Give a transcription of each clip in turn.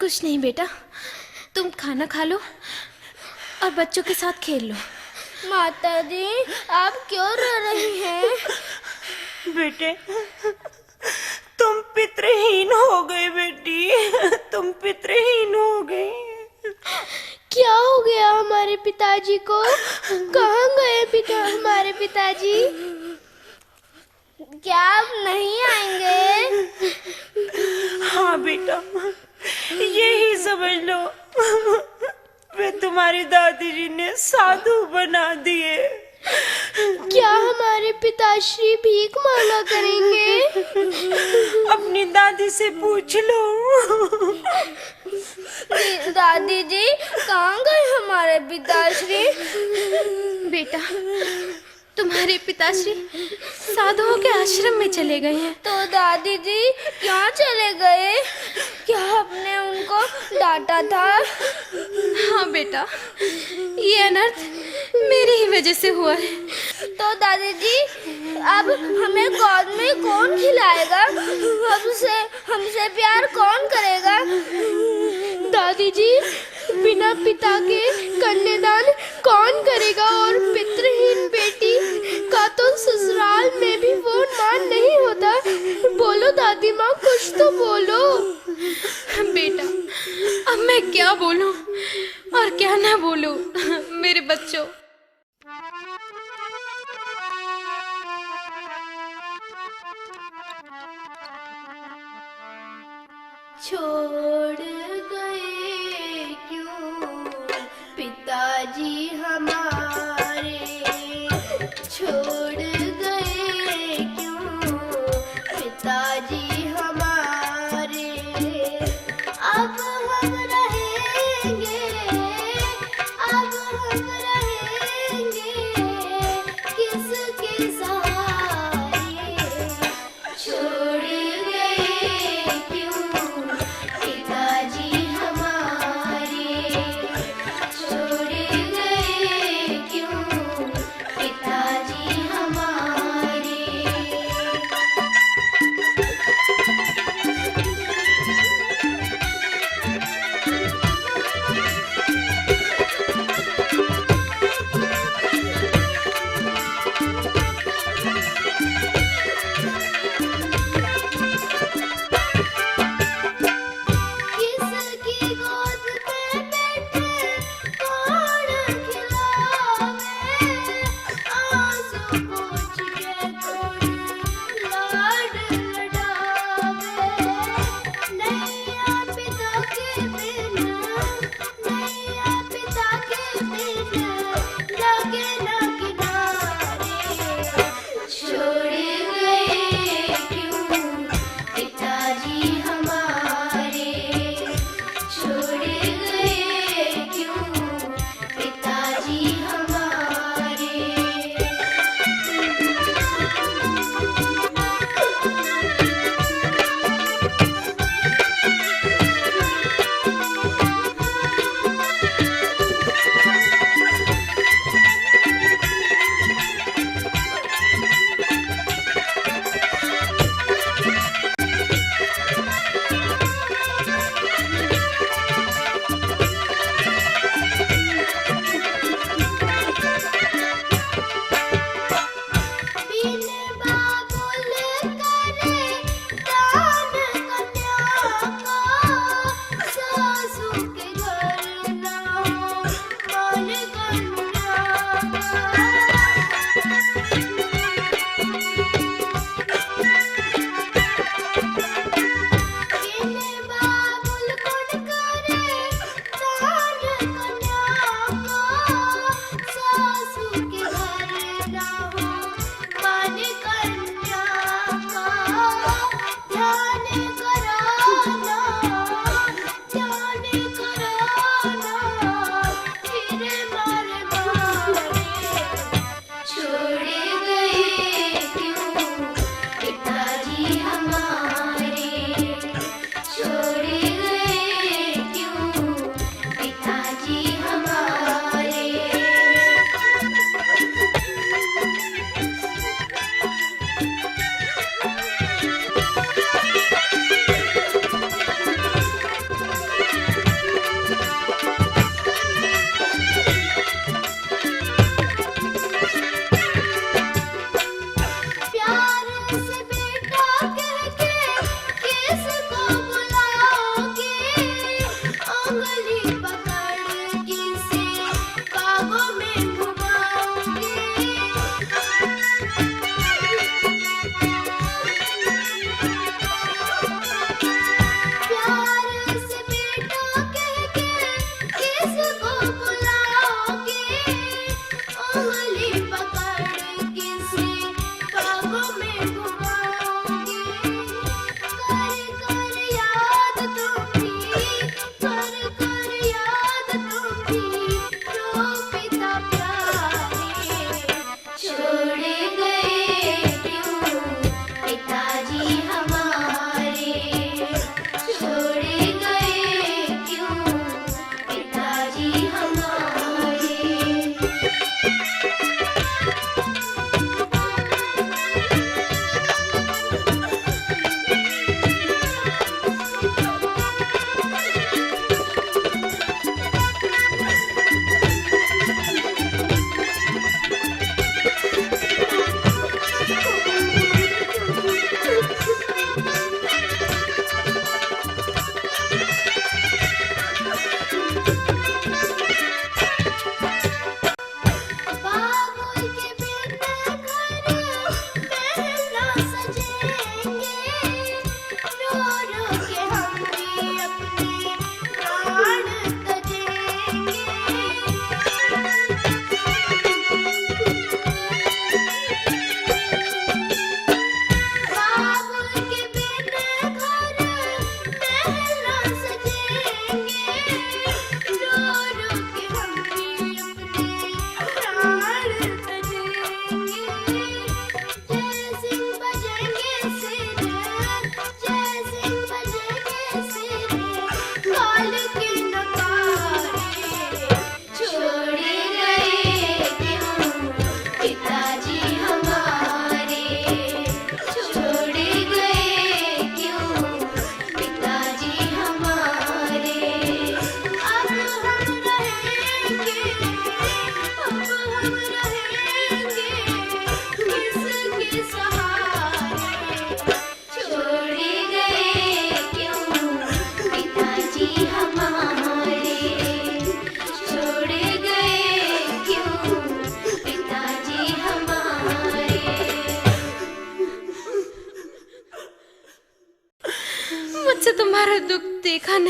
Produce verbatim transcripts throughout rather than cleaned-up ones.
कुछ नहीं बेटा, तुम खाना खा लो और बच्चों के साथ खेल लो। माता जी, आप क्यों रो रही हैं? बेटे, तुम पितृहीन हो गए बेटी, तुम पितृहीन हो गई। क्या हो गया हमारे पिताजी को? कहाँ गए पिता, हमारे पिताजी? क्या आप नहीं आएंगे? हाँ बेटा, यही समझ लो, वे तुम्हारी दादी जी ने साधु बना दिए। क्या हमारे पिताश्री भीख मांगा करेंगे? अपनी दादी से पूछ लो। दादी जी, कहाँ गए हमारे पिताश्री? बेटा, तुम्हारे पिताश्री साधुओं के आश्रम में चले गए हैं। तो दादी जी, क्या चले गए? क्या आपने उनको डांटा था? हाँ बेटा, ये अनर्थ मेरी ही वजह से हुआ है। तो दादी जी, अब हमें गोद में कौन खिलाएगा? हमसे, हमसे प्यार कौन करेगा? दादी जी, बिना पिता के कन्यादान कौन करेगा? और पितृहीन बेटी का तो ससुराल में भी वो मान नहीं होता। बोलो दादी माँ, कुछ तो बोलो। बेटा, अब मैं क्या बोलूं और क्या ना बोलूं, मेरे बच्चों। छोड़ गए क्यों पिताजी हमारे, छोड़ गए क्यों पिताजी हमारे। अब हम रहेंगे, अब हम रहेंगे किसके सहारे? छोड़ गए क्यों पिताजी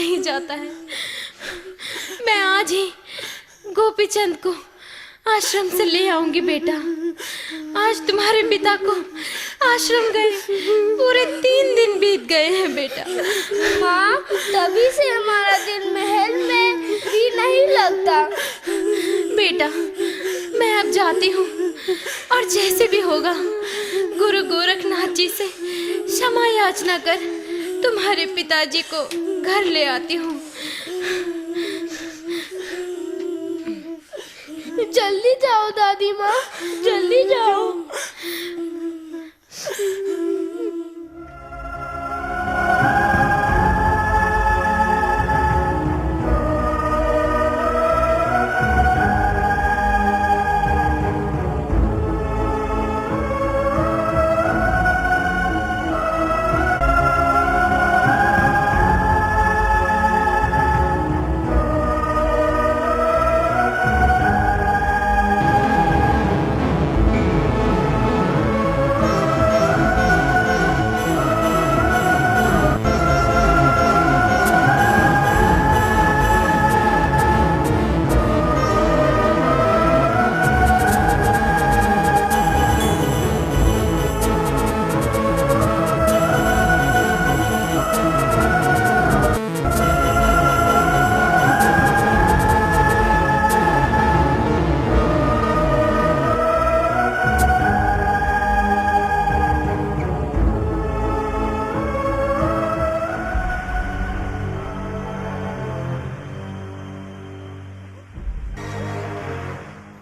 नहीं जाता है। मैं आज ही गोपीचंद को आश्रम से ले आऊंगी बेटा। आज तुम्हारे पिता को आश्रम गए पूरे तीन दिन बीत गए हैं बेटा। माँ, तभी से हमारा दिल महल में भी नहीं लगता। बेटा, मैं अब जाती हूँ और जैसे भी होगा, गुरु गोरखनाथ जी से क्षमा याचना कर तुम्हारे पिताजी को घर ले आती हूँ। जल्दी जाओ दादी माँ, जल्दी जाओ।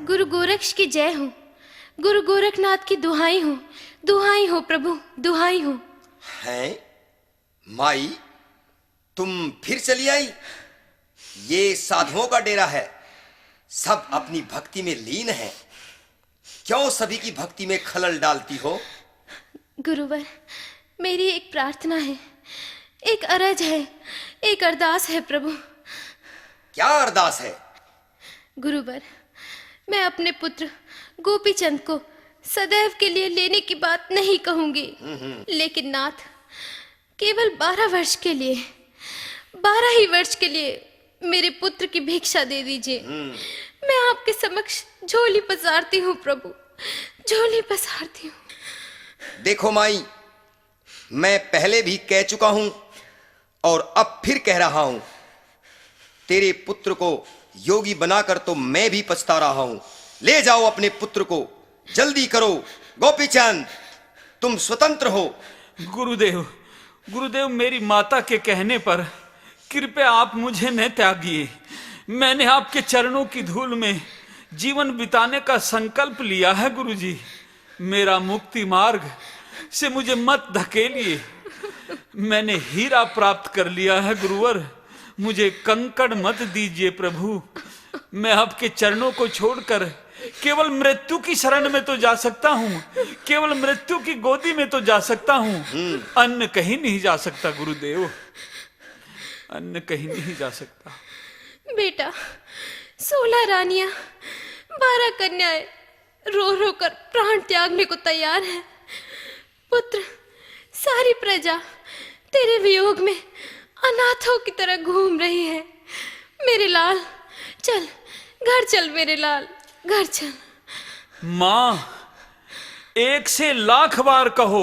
गुरु गोरक्ष की जय हो। गुरु गोरखनाथ की दुहाई हो, दुहाई हो प्रभु, दुहाई हो। हैं? माई, तुम फिर चली आई? ये साधुओं का डेरा है, सब अपनी भक्ति में लीन हैं। क्यों सभी की भक्ति में खलल डालती हो? गुरुवर, मेरी एक प्रार्थना है, एक अरज है, एक अरदास है प्रभु। क्या अरदास है? गुरुवर, मैं अपने पुत्र गोपीचंद को सदैव के लिए लेने की बात नहीं कहूंगी, हम्म, हम्म। लेकिन नाथ, केवल बारह वर्ष के लिए, बारह ही वर्ष के लिए मेरे पुत्र की भिक्षा दे दीजिए। हम्म। मैं आपके समक्ष झोली पसारती हूँ प्रभु, झोली पसारती हूँ। देखो माई, मैं पहले भी कह चुका हूँ और अब फिर कह रहा हूँ, तेरे पुत्र को योगी बनाकर तो मैं भी पछता रहा हूँ। ले जाओ अपने पुत्र को, जल्दी करो। गोपीचंद, तुम स्वतंत्र हो। गुरुदेव, गुरुदेव, मेरी माता के कहने पर कृपया आप मुझे न त्यागिए। मैंने आपके चरणों की धूल में जीवन बिताने का संकल्प लिया है गुरुजी। मेरा मुक्ति मार्ग से मुझे मत धकेलिए। मैंने हीरा प्राप्त कर लिया है गुरुवर, मुझे कंकड़ मत दीजिए प्रभु। मैं आपके चरणों को छोड़कर केवल मृत्यु की शरण में तो जा सकता हूँ, केवल मृत्यु की गोदी में तो जा सकता हूँ, हम्म। अन्य कहीं नहीं जा सकता गुरुदेव, अन्य कहीं नहीं जा सकता। बेटा, सोलह रानियां, बारह कन्याएं रो रो कर प्राण त्यागने को तैयार हैं। पुत्र, सारी प्रजा तेरे वियोग में अनाथों की तरह घूम रही है। मेरे लाल, चल, घर चल मेरे लाल, घर चल। माँ, एक से लाख बार कहो,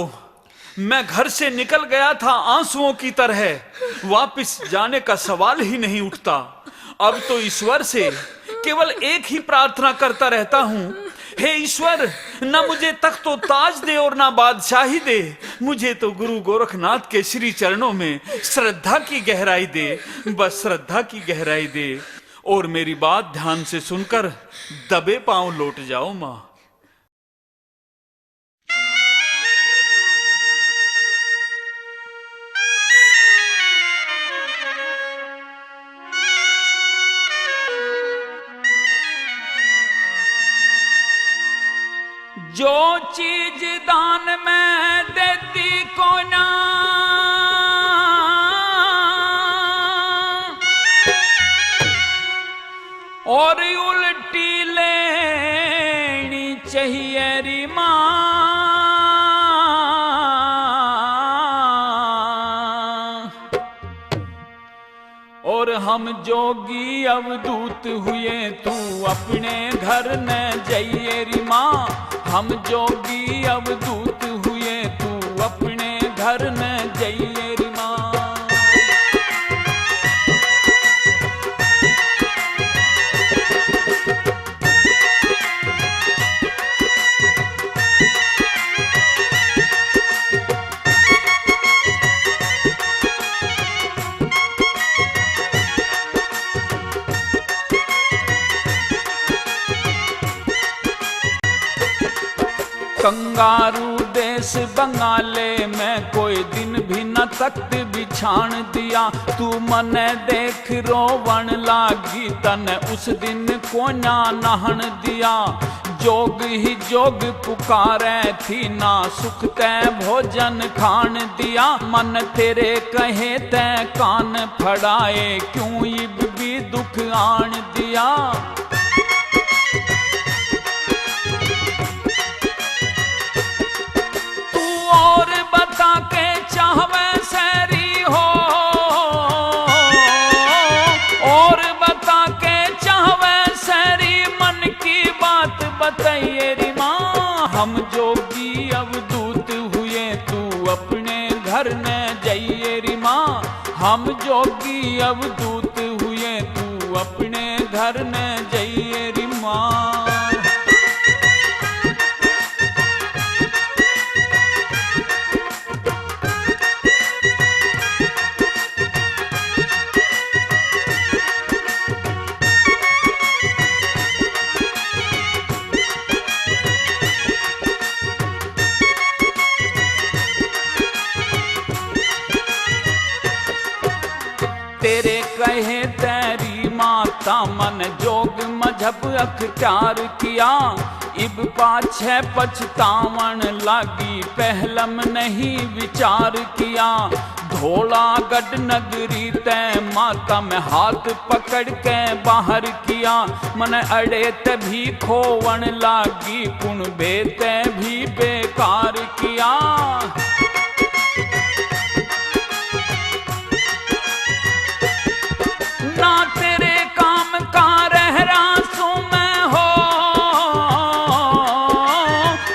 मैं घर से निकल गया था आंसुओं की तरह, वापस जाने का सवाल ही नहीं उठता। अब तो ईश्वर से केवल एक ही प्रार्थना करता रहता हूँ, हे ईश्वर, ना मुझे तख्तो ताज दे और ना बादशाही दे, मुझे तो गुरु गोरखनाथ के श्री चरणों में श्रद्धा की गहराई दे, बस श्रद्धा की गहराई दे। और मेरी बात ध्यान से सुनकर दबे पांव लौट जाओ माँ। जो चीज दान में देती कोना, और उल्टी लेनी चाहिए री माँ। हम जोगी अवधूत हुए, तू अपने घर न जाइए री माँ। हम जोगी अवधूत हुए, तू अपने घर न जाइए री माँ। कंगारू देश बंगाले में कोई दिन भी न तख्त बिछाण दिया। तू मने देख रोवण लागी, तने उस दिन कोन्या नहण दिया। जोग ही जोग पुकारे थी, ना सुख तै भोजन खाण दिया। मन तेरे कहे तै कान फड़ाए, क्यों इब भी दुख आण दिया। तू और बता के चाहवे सै री हो, और बता के चाहवे सै री, मन की बात बताइए री माँ। हम जोगी अवधूत हुए, तू अपने घर न जाइए री माँ। हम जोगी अवधूत हुए, तू अपने घर न जाइए री माँ। तेरे कहे तै री माता मन जोग मजहब अख्तियार किया। इब पाछे पछतावण लागी, पहलम नहीं विचार किया। धौलागढ़ नगरी तै माता मैं हाथ पकड़ के बाहर किया। मन अड़े तै भी खोवण लागी, कुणबे तै भी बेकार किया। ना तेरे काम का रह रहा सूं मैं हो,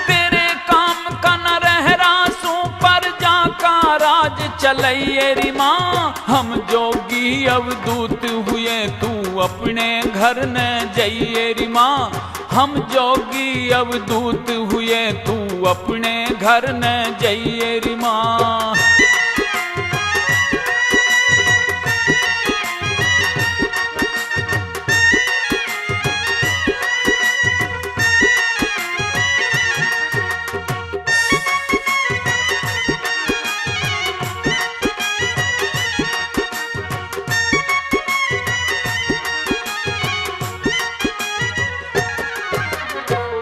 तेरे काम का ना रह रहा सूं, प्रजा का राज चलाइए री माँ। हम जोगी अवधूत हुए, तू अपने घर न जाइए री माँ। हम जोगी अवधूत हुए, तू अपने घर न जाइए री माँ।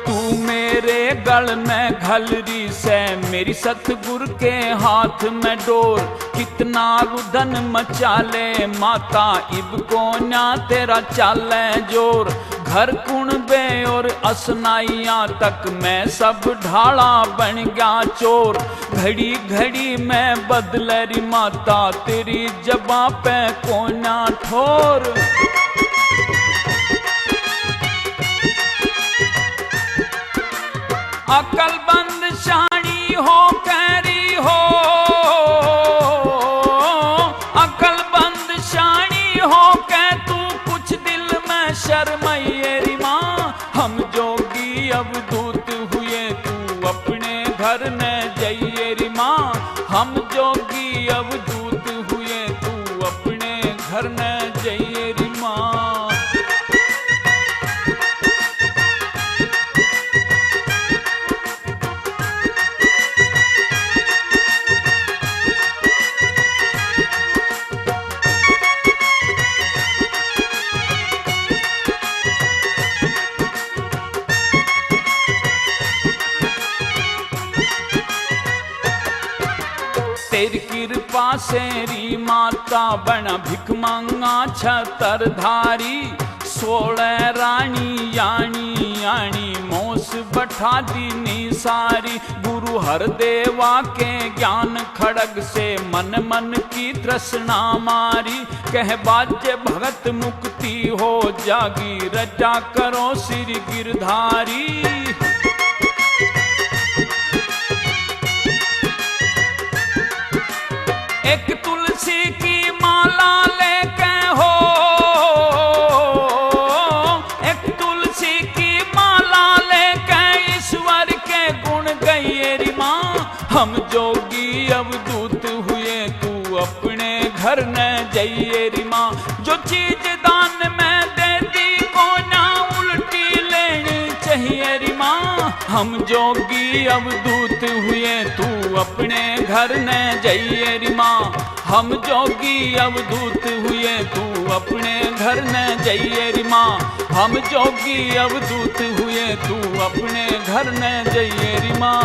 तू मेरे गल में घल री सै, मेरी सतगुर के हाथ में डोर। कितना रुदन मचा ले माता, इब कोन्या तेरा चाले जोर। घर कुणबे और असनाइयां तक मैं सब ढाला बन गया चोर। घड़ी घड़ी में बदले री माता, तेरी जबां पे कोन्या ठोर। अकलबंद शानी हो कह री हो, अकलबंद शानी हो कह तू कुछ दिल में शर्माइए री माँ। हम जोगी अवधूत हुए, तू अपने घर न जाइए री माँ। हम जोगी अवधूत हुए, तू अपने घर न जाइए री माँ। तेरी कृपा से री माता बना भिख मांगा छतरधारी। सोलह रानी यानी यानी मोस बैठा दीनी सारी। गुरु हरदेवा के ज्ञान खड़ग से मन मन की तृष्णा मारी। कह बाजे भगत मुक्ति हो जागी, रजा करो श्री गिरधारी। एक तुलसी की माला लेके हो, एक तुलसी की माला लेके ईश्वर के गुण गाइए री माँ। हम जोगी अवधूत हुए, तू अपने घर न जाइए री माँ। जो चीज दान में दे दी, कोना उल्टी लेनी चाहिए री माँ। हम जोगी अवधूत हुए, तू अपने घर न जाइए री माँ। हम जोगी अवधूत हुए, तू अपने घर न जाइए री माँ। हम जोगी अवधूत हुए, तू अपने घर न जाइए री माँ।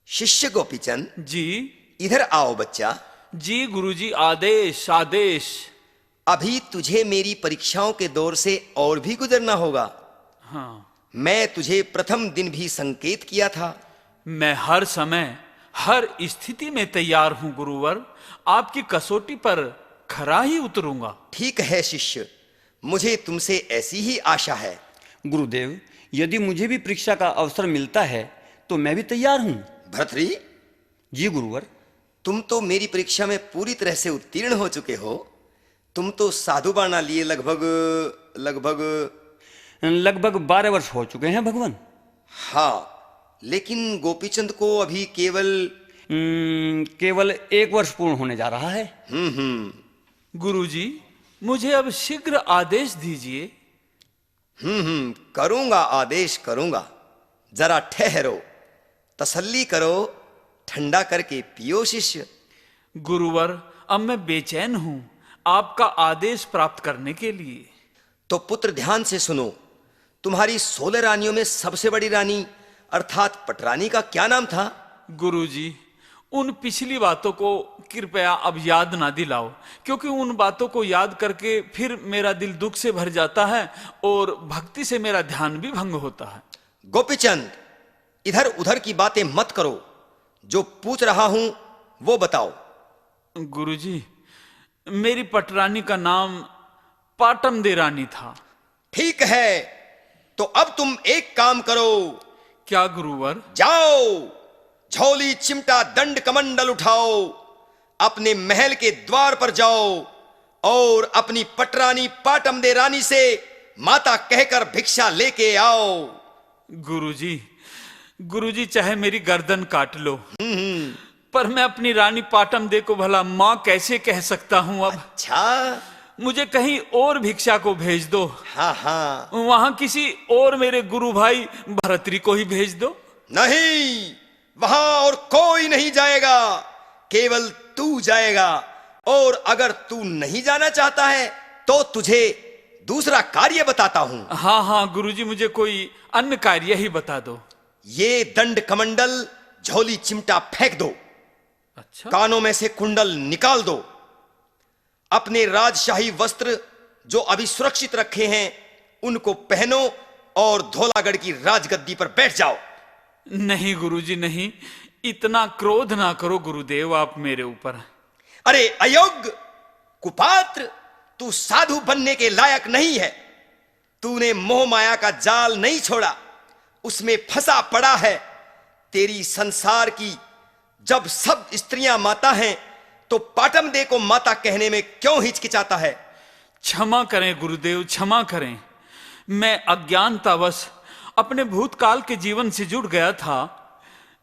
शिष्य गोपीचंद, जी। इधर आओ बच्चा। जी गुरुजी, आदेश, आदेश। अभी तुझे मेरी परीक्षाओं के दौर से और भी गुजरना होगा। हाँ। मैं तुझे प्रथम दिन भी संकेत किया था। मैं हर समय, हर स्थिति में तैयार हूँ गुरुवर, आपकी कसौटी पर खरा ही उतरूंगा। ठीक है शिष्य, मुझे तुमसे ऐसी ही आशा है। गुरुदेव, यदि मुझे भी परीक्षा का अवसर मिलता है तो मैं भी तैयार हूँ। भरतरी। जी गुरुवर। तुम तो मेरी परीक्षा में पूरी तरह से उत्तीर्ण हो चुके हो। तुम तो साधु बाना लिए लगभग, लगभग लगभग बारह वर्ष हो चुके हैं भगवान। हाँ, लेकिन गोपीचंद को अभी केवल हम्म, केवल एक वर्ष पूर्ण होने जा रहा है। हम्म, हम्म। गुरुजी, मुझे अब शीघ्र आदेश दीजिए। हम्म, हम्म, करूंगा, आदेश करूंगा। जरा ठहरो, तसल्ली करो, ठंडा करके पियो शिष्य। गुरुवर, अब मैं बेचैन हूँ आपका आदेश प्राप्त करने के लिए। तो पुत्र, ध्यान से सुनो, तुम्हारी सोलह रानियों में सबसे बड़ी रानी अर्थात पटरानी का क्या नाम था? गुरुजी, उन पिछली बातों को कृपया अब याद ना दिलाओ, क्योंकि उन बातों को याद करके फिर मेरा दिल दुख से भर जाता है और भक्ति से मेरा ध्यान भी भंग होता है। गोपीचंद, इधर उधर की बातें मत करो, जो पूछ रहा हूं वो बताओ। गुरुजी, मेरी पटरानी का नाम पाटम दे रानी था। ठीक है, तो अब तुम एक काम करो। क्या गुरुवर? जाओ, झोली चिमटा दंड कमंडल उठाओ, अपने महल के द्वार पर जाओ और अपनी पटरानी पाटम दे रानी से माता कहकर भिक्षा लेके आओ। गुरुजी, गुरुजी, चाहे मेरी गर्दन काट लो, हम्म, हम्म। पर मैं अपनी रानी पाटम दे को भला माँ कैसे कह सकता हूँ अब? अच्छा। मुझे कहीं और भिक्षा को भेज दो। हाँ, हाँ। वहाँ किसी और मेरे गुरु भाई भरतरी को ही भेज दो। नहीं, वहाँ और कोई नहीं जाएगा, केवल तू जाएगा। और अगर तू नहीं जाना चाहता है तो तुझे दूसरा कार्य बताता हूँ। हाँ, हाँ गुरुजी, मुझे कोई अन्य कार्य ही बता दो। ये दंड कमंडल, झोली चिमटा फेंक दो। अच्छा। कानों में से कुंडल निकाल दो। अपने राजशाही वस्त्र जो अभी सुरक्षित रखे हैं, उनको पहनो और धौलागढ़ की राजगद्दी पर बैठ जाओ। नहीं गुरुजी, नहीं, इतना क्रोध ना करो गुरुदेव आप मेरे ऊपर। अरे अयोग्य, कुपात्र, तू साधु बनने के लायक नहीं है। तूने मोह माया का जाल नहीं छोड़ा, उसमें फंसा पड़ा है। तेरी संसार की जब सब स्त्रियां माता हैं, तो पाटम दे को माता कहने में क्यों हिचकिचाता है? क्षमा करें गुरुदेव, क्षमा करें। मैं अज्ञानतावश अपने भूतकाल के जीवन से जुड़ गया था।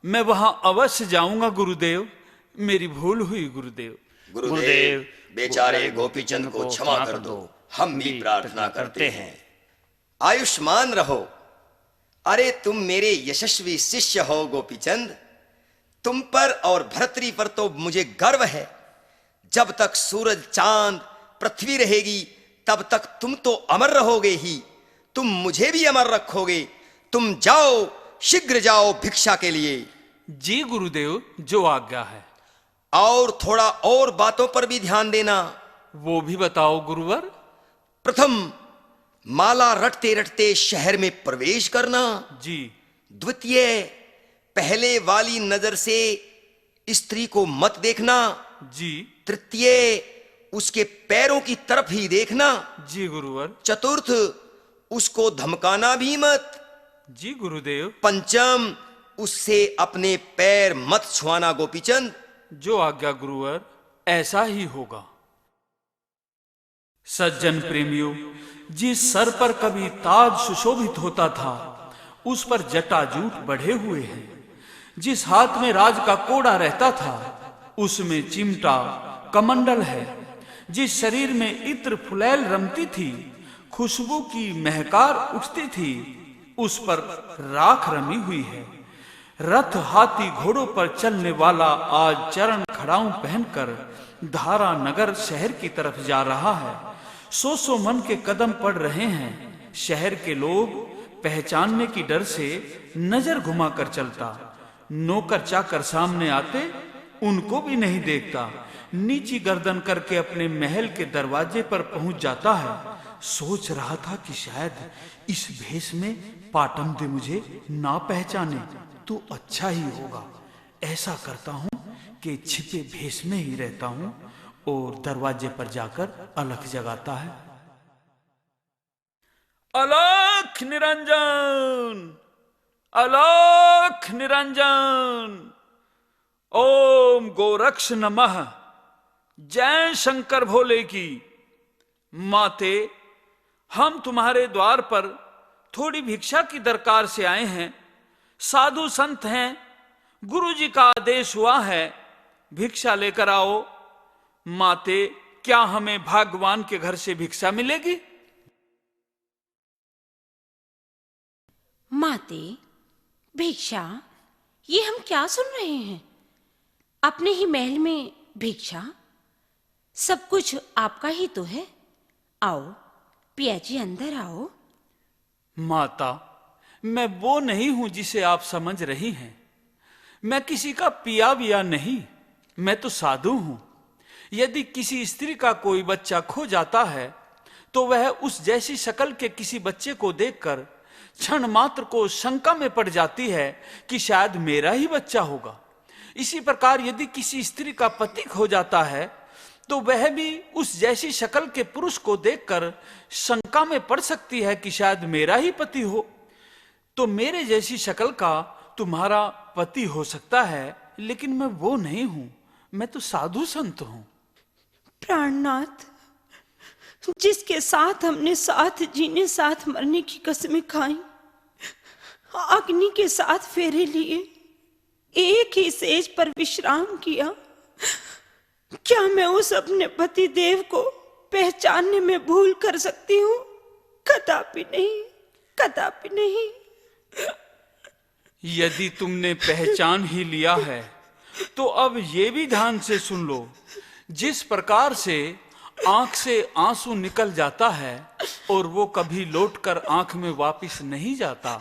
मैं वहां अवश्य जाऊंगा गुरुदेव, मेरी भूल हुई गुरुदेव। गुरुदेव, बेचारे गोपीचंद को क्षमा कर दो, हम भी प्रार्थना करते हैं। आयुष्मान रहो। अरे, तुम मेरे यशस्वी शिष्य हो गोपीचंद, तुम पर और भरतरी पर तो मुझे गर्व है। जब तक सूरज, चांद, पृथ्वी रहेगी, तब तक तुम तो अमर रहोगे ही। तुम मुझे भी अमर रखोगे। तुम जाओ, शीघ्र जाओ भिक्षा के लिए। जी गुरुदेव, जो आज्ञा है। और थोड़ा और बातों पर भी ध्यान देना। वो भी बताओ गुरुवर। प्रथम, माला रटते रटते शहर में प्रवेश करना। जी। द्वितीय, पहले वाली नजर से स्त्री को मत देखना। जी। तृतीय, उसके पैरों की तरफ ही देखना। जी गुरुवर। चतुर्थ, उसको धमकाना भी मत। जी गुरुदेव। पंचम, उससे अपने पैर मत छुआना गोपीचंद। जो आज्ञा गुरुवर, ऐसा ही होगा। सज्जन प्रेमियों, जिस सर पर कभी ताज सुशोभित होता था, उस पर जटाजूट बढ़े हुए हैं। जिस हाथ में राज का कोड़ा रहता था, उसमें चिमटा, कमंडल है। जिस शरीर में इत्र फुलैल रमती थी, खुशबू की महकार उठती थी, उस पर राख रमी हुई है। रथ, हाथी, घोड़ों पर चलने वाला आज चरण खड़ाऊं पहनकर धारा नगर शहर की तरफ जा रहा है। सौ सौ मन के कदम पड़ रहे हैं। शहर के लोग पहचानने की डर से नजर घुमाकर चलता। नौकर चाकर सामने आते, उनको भी नहीं देखता। नीची गर्दन करके अपने महल के दरवाजे पर पहुंच जाता है। सोच रहा था कि शायद इस भेष में पाटम दे मुझे ना पहचाने तो अच्छा ही होगा। ऐसा करता हूं कि छिपे भेष में ही रहता हूं और दरवाजे पर जाकर अलख जगाता है। अलख निरंजन, अलख निरंजन, ओम गोरक्ष नमः। जय शंकर भोले की। माते, हम तुम्हारे द्वार पर थोड़ी भिक्षा की दरकार से आए हैं। साधु संत हैं, गुरु जी का आदेश हुआ है, भिक्षा लेकर आओ। माते, क्या हमें भगवान के घर से भिक्षा मिलेगी? माते, भिक्षा, ये हम क्या सुन रहे हैं? अपने ही महल में भिक्षा? सब कुछ आपका ही तो है। आओ पिया जी, अंदर आओ। माता, मैं वो नहीं हूं जिसे आप समझ रही हैं। मैं किसी का पिया विया नहीं, मैं तो साधु हूं। यदि किसी स्त्री का कोई बच्चा खो जाता है, तो वह उस जैसी शक्ल के किसी बच्चे को देखकर क्षण मात्र को शंका में पड़ जाती है कि शायद मेरा ही बच्चा होगा। इसी प्रकार यदि किसी स्त्री का पति खो जाता है, तो वह भी उस जैसी शक्ल के पुरुष को देखकर शंका में पड़ सकती है कि शायद मेरा ही पति हो। तो मेरे जैसी शक्ल का तुम्हारा पति हो सकता है, लेकिन मैं वो नहीं हूं, मैं तो साधु संत हूं। प्राणनाथ, जिसके साथ हमने साथ जीने साथ मरने की कस्में खाई, अग्नि के साथ फेरे लिए, एक ही सेज पर विश्राम किया, क्या मैं उस अपने पति देव को पहचानने में भूल कर सकती हूँ? कदापि नहीं, कदापि नहीं। यदि तुमने पहचान ही लिया है, तो अब ये भी ध्यान से सुन लो, जिस प्रकार से आंख से आंसू निकल जाता है और वो कभी लौटकर आंख में वापस नहीं जाता,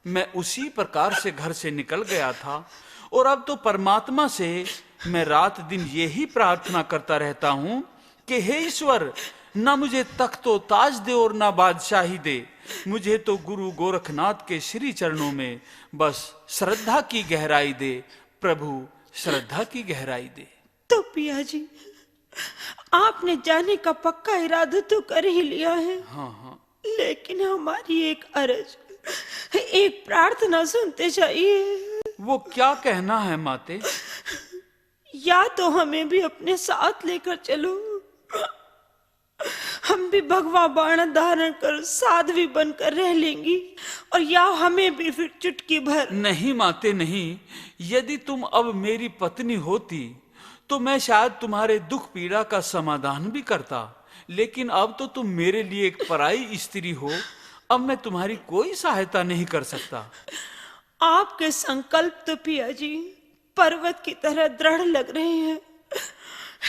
मैं उसी प्रकार से घर से निकल गया था। और अब तो परमात्मा से मैं रात दिन यही प्रार्थना करता रहता हूँ कि हे ईश्वर, ना मुझे तख्तो ताज दे और ना बादशाही दे, मुझे तो गुरु गोरखनाथ के श्री चरणों में बस श्रद्धा की गहराई दे, प्रभु, श्रद्धा की गहराई दे। तो पिया जी, आपने जाने का पक्का इरादा तो कर ही लिया है। हाँ, हाँ। लेकिन हमारी एक अर्ज, एक प्रार्थना सुनते जाइए। वो क्या कहना है माते? या तो हमें भी अपने साथ लेकर चलो, हम भी भगवा बाण धारण कर साध्वी बनकर रह लेंगी, और या हमें भी फिर चुटकी भर। नहीं माते, नहीं। यदि तुम अब मेरी पत्नी होती, तो मैं शायद तुम्हारे दुख पीड़ा का समाधान भी करता, लेकिन अब तो तुम मेरे लिए एक पराई स्त्री हो। अब मैं तुम्हारी कोई सहायता नहीं कर सकता। आपके संकल्प तो पिया जी पर्वत की तरह दृढ़ लग रहे हैं,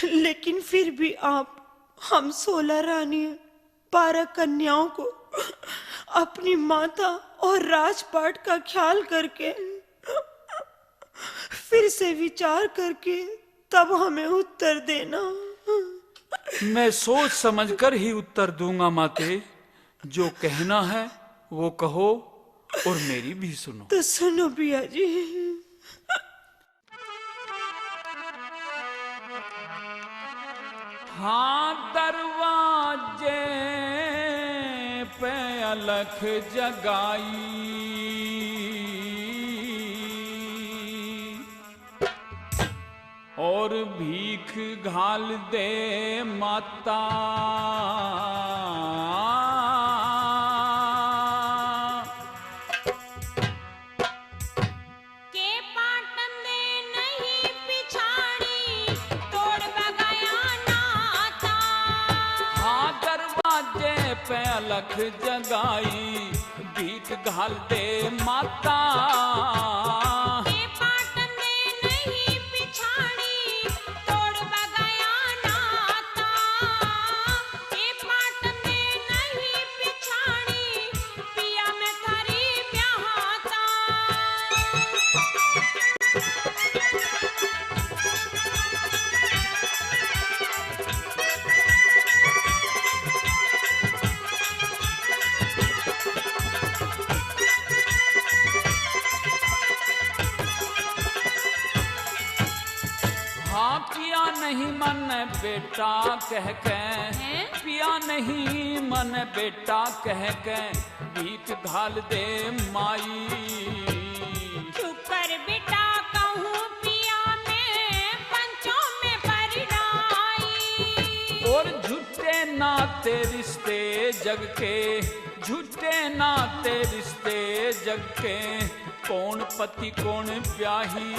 लेकिन फिर भी आप हम सोलह रानियों, बारह कन्याओं को अपनी माता और राजपाट का ख्याल करके, फिर से विचार करके तब हमें उत्तर देना। मैं सोच समझकर ही उत्तर दूंगा माते। जो कहना है वो कहो और मेरी भी सुनो। तो सुनो पिया जी। हाँ, दरवाजे पे अलख जगाई और भीख घाल दे माता। के पाटन दे नहीं पिछाड़ी, तोड़ बगाया नाता। हाँ, दरवाजे पे अलख जगाई, भीख घाल दे माता। के पाटन दे नहीं पिछाड़ी, तोड़ बगाया नाता। के पाटन दे नहीं पिछाड़ी, पिया मैं थारी ब्याहता। हाँ, पिया नहीं मन बेटा कह के, हैं? पिया नहीं मन बेटा कह के, भीख घाल दे माई। क्यों कर बेटा कहूँ पिया मैं पंचों में परनाई। और झूठे नाते रिश्ते जग के, झूठे नाते रिश्ते जग के, कौन पति कौन ब्याही।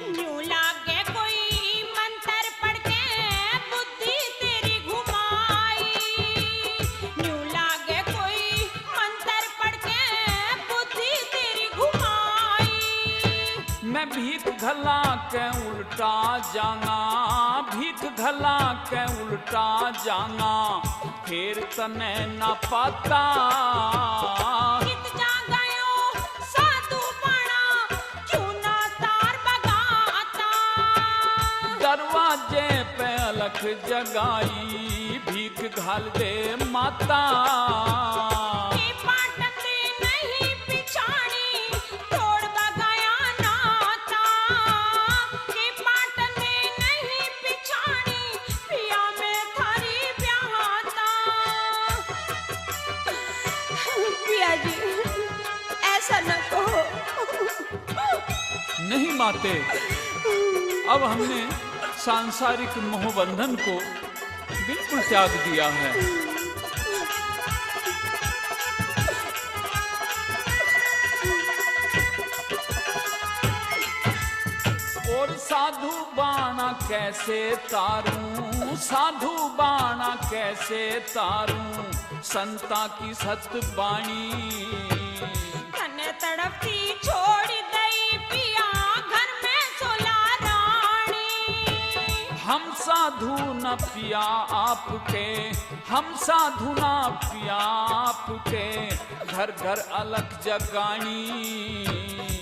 न्यू लागे कोई मंत्र पढ़ के बुद्धि तेरी घुमाई। न्यू लागे कोई मंत्र पढ़ के बुद्धि तेरी घुमाई। मैं भीख घला के उल्टा जाना, भीख घला के उल्टा जाना, फेर तने ना पाता। कित जा गयो साधु बना, क्यों ना तार बगाता। दरवाजे पे अलख जगाई, भीख घाल दे माता। के पाटन दे नहीं पिछाड़ी, तोड़ बगाया नाता। के पाटन दे नहीं पिछाड़ी, पिया मैं थारी ब्याहता। पिया जी, ऐसा ना कहो। नहीं माते, अब हमने सांसारिक मोहबंधन को बिल्कुल त्याग दिया है। और साधु बाणा कैसे तारूं, साधु बाणा कैसे तारूं, संता की सत बाणी। तने तड़पती छोड़ दई पिया, घर में सोला रानी। हम साधु न पिया आपके, हम साधु ना पिया आपके, घर घर अलख जगानी।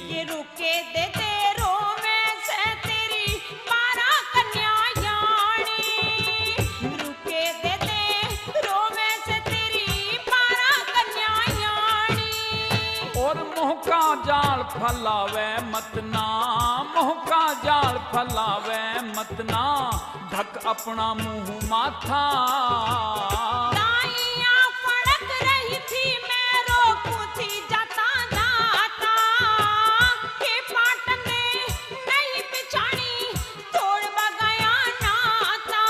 ये रुके दे दे रोवे से तेरी बारह कन्या यानी। रुके दे दे रोवे से तेरी बारह कन्या यानी। और मोह का जाल फैलावे मत ना, मोह का जाल फैलावे मत ना, ढक अपना मुंह माथा। दाइयां फड़क रही थी, मैं रोकूं थी जाता जाता। के पाटन दे नहीं पिछाणी, तोड़ बगाया नाता।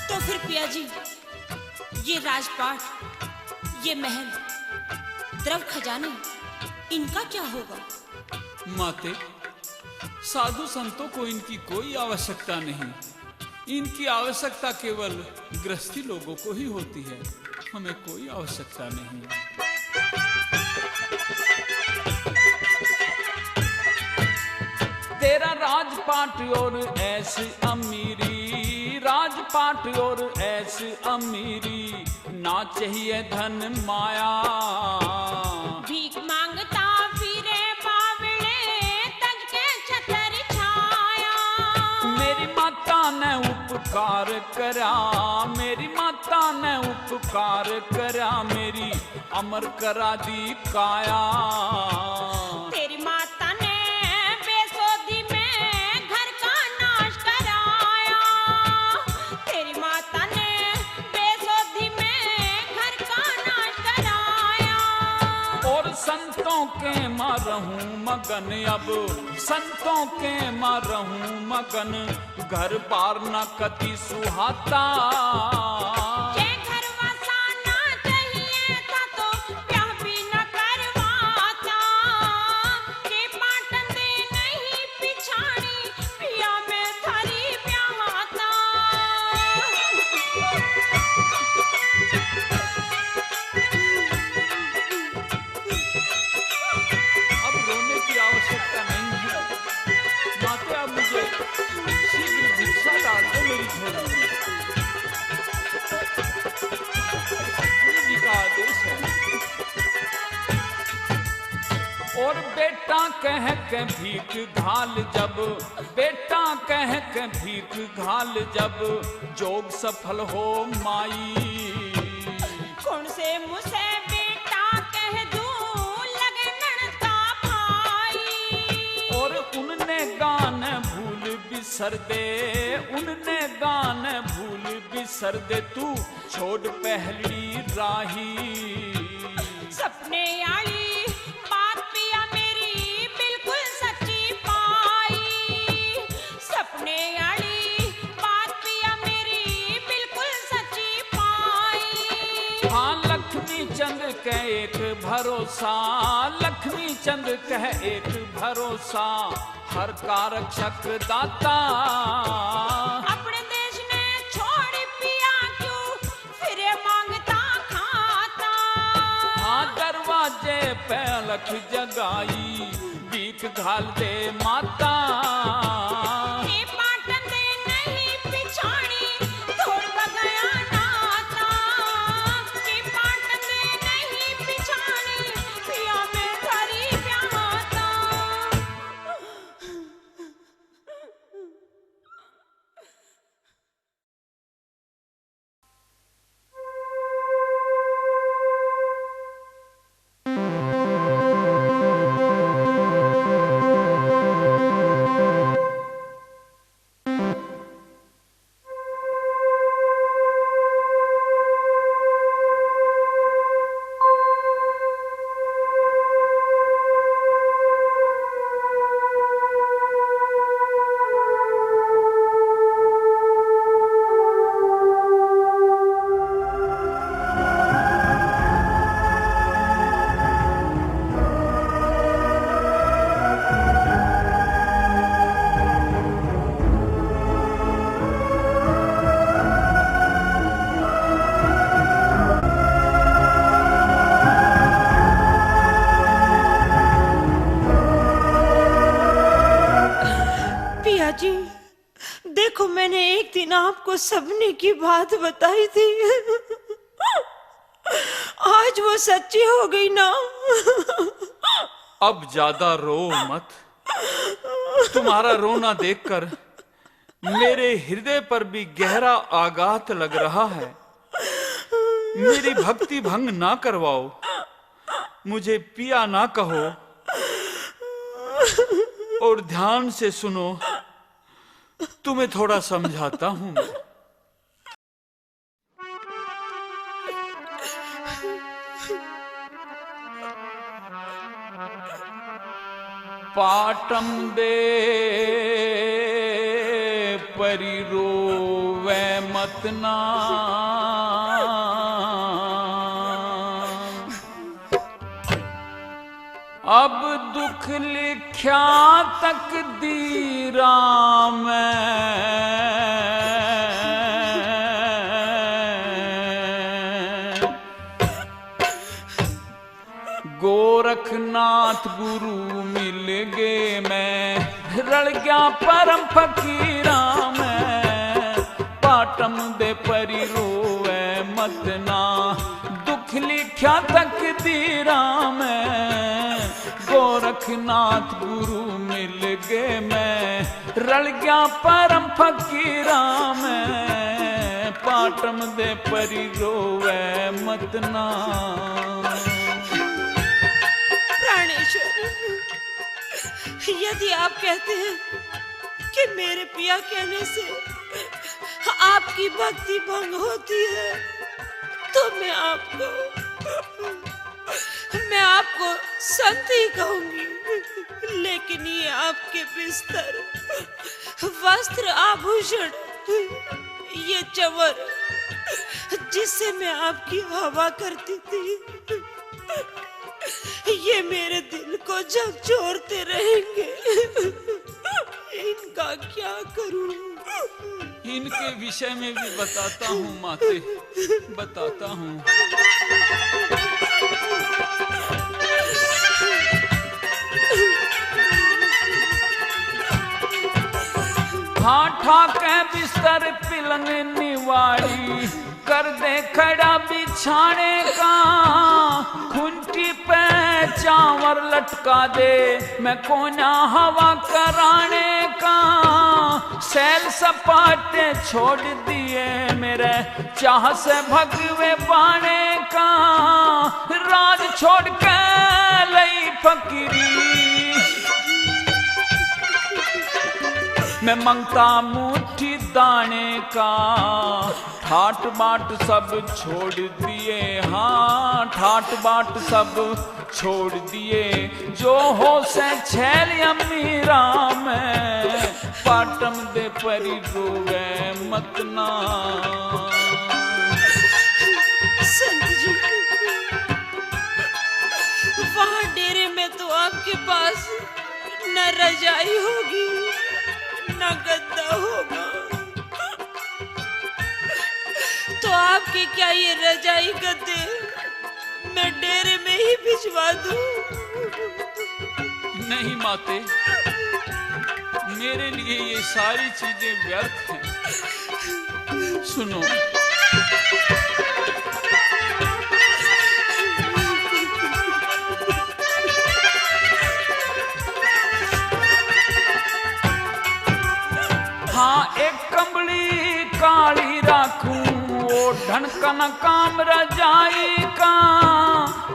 तो फिर पिया जी, ये राजपाट, ये महल, द्रव खजाने, इनका क्या होगा? माते, साधु संतों को इनकी कोई आवश्यकता नहीं। इनकी आवश्यकता केवल गृहस्थी लोगों को ही होती है, हमें कोई आवश्यकता नहीं। तेरा राजपाट और ऐश अमीरी, राजपाट और ऐश अमीरी, ना चाहिए धन माया। भीख मांगता फिरे बावले, तज के छतर छाया। उपकार करया मेरी माता ने, उपकार करया मेरी अमर करा दी काया। तेरी माता ने बेसोधी में घर का नाश कराया। तेरी माता ने बेसोधी में घर का नाश कराया। और संतों के माँ रहूं मगन, अब संतों के माँ रहूं मगन, घर बार ना कती सुहाता। जे घर वसाना चाहिए था तो ब्याह भी न करवाता। के पाटन दे नहीं पिछाणी, पिया मैं थारी ब्याहता। अब रोने की आवश्यकता नहीं है। माते, आप मुझे शीघ्र भिक्षा डाल दो मेरी झोली में। गुरु जी का आदेश है। और बेटा कह के भीख घाल जब, बेटा कह के भीख घाल जब, जोग सफल हो माई। कौन से मुँह से बेटा कह दूं, लगे नणता भाई। और उनने गान भूल बिसर दे, उनने गान भूल बिसर दे, तू छोड़ पहली राही। सपने आली बात पिया मेरी बिल्कुल सच्ची पाई। सपने आली बात पिया मेरी बिल्कुल सच्ची पाई। हाँ, लक्ष्मी चंद कह एक भरोसा, लक्ष्मी चंद कह एक भरोसा, हर का रक्षक दाता। अपने देश ने छोड़ पिया क्यों फिरे मांगता खाता। हाँ, दरवाजे पे अलख जगाई, भीख घाल दे माता। के पाटन दे नहीं पिछाणी, तोड़ बगया नाता। के पाटन दे नहीं पिछाणी, पिया मैं थारी ब्याहता। पिया जी, देखो, मैंने एक दिन आपको सपने की बात बताई थी, आज वो सच्ची हो गई ना। अब ज्यादा रो मत। तुम्हारा रोना देखकर मेरे हृदय पर भी गहरा आघात लग रहा है। मेरी भक्ति भंग ना करवाओ, मुझे पिया ना कहो, और ध्यान से सुनो, तुम्हें थोड़ा समझाता हूं मैं। पाटम दे परी रोवे मत ना। अब दुख लिख्या तकदीरा में, गोरखनाथ गुरु मिल गए मैं, रल गया परम फकीरा में। पाटम दे परी रोवे मत ना, दुख लिख्या तकदीरा में, गोर गोरखनाथ गुरु मिल गए मैं, रल गया परम फकीरा में, पाटम दे परी रोवे मतना। प्राणेश्वर, यदि आप कहते हैं कि मेरे पिया कहने से आपकी भक्ति भंग होती है, तो मैं आपको, मैं आपको संत ही कहूंगी। लेकिन ये आपके बिस्तर, वस्त्र, आभूषण, ये चंवर, जिससे मैं आपकी हवा करती थी, ये मेरे दिल को झकझोरते रहेंगे। इनका क्या करूं? इनके विषय में भी बताता हूँ माते, बताता हूँ। हाँ, ठाके बिस्तर पिलंग निवारी, कर दे खड़ा बिछाने का, खुंटी पे चावर लटका दे, मैं कोना हवा कराने का। सैल सपाटे छोड़ दिए मेरे, चाह से भगवे पाने का। राज छोड़ के लई फकीरी, मैं मंगता मुट्ठी दाने का। ठाट बाट सब छोड़ दिए, हाँ, ठाट बाट सब छोड़ दिए, जो हो से छैल अमीरा में, पाटम दे परी रोवे मतना। संत जी, वहाँ डेरे में तो आपके पास न रजाई होगी, न गद्दा होगा, तो आपके क्या ये रजाई गद्दे मैं डेरे में ही भिजवा दूं? नहीं माते, मेरे लिए ये सारी चीजें व्यर्थ हैं। सुनो, हाँ, एक कंबली काली राखूं, ओढ़न का न काम रजाई का।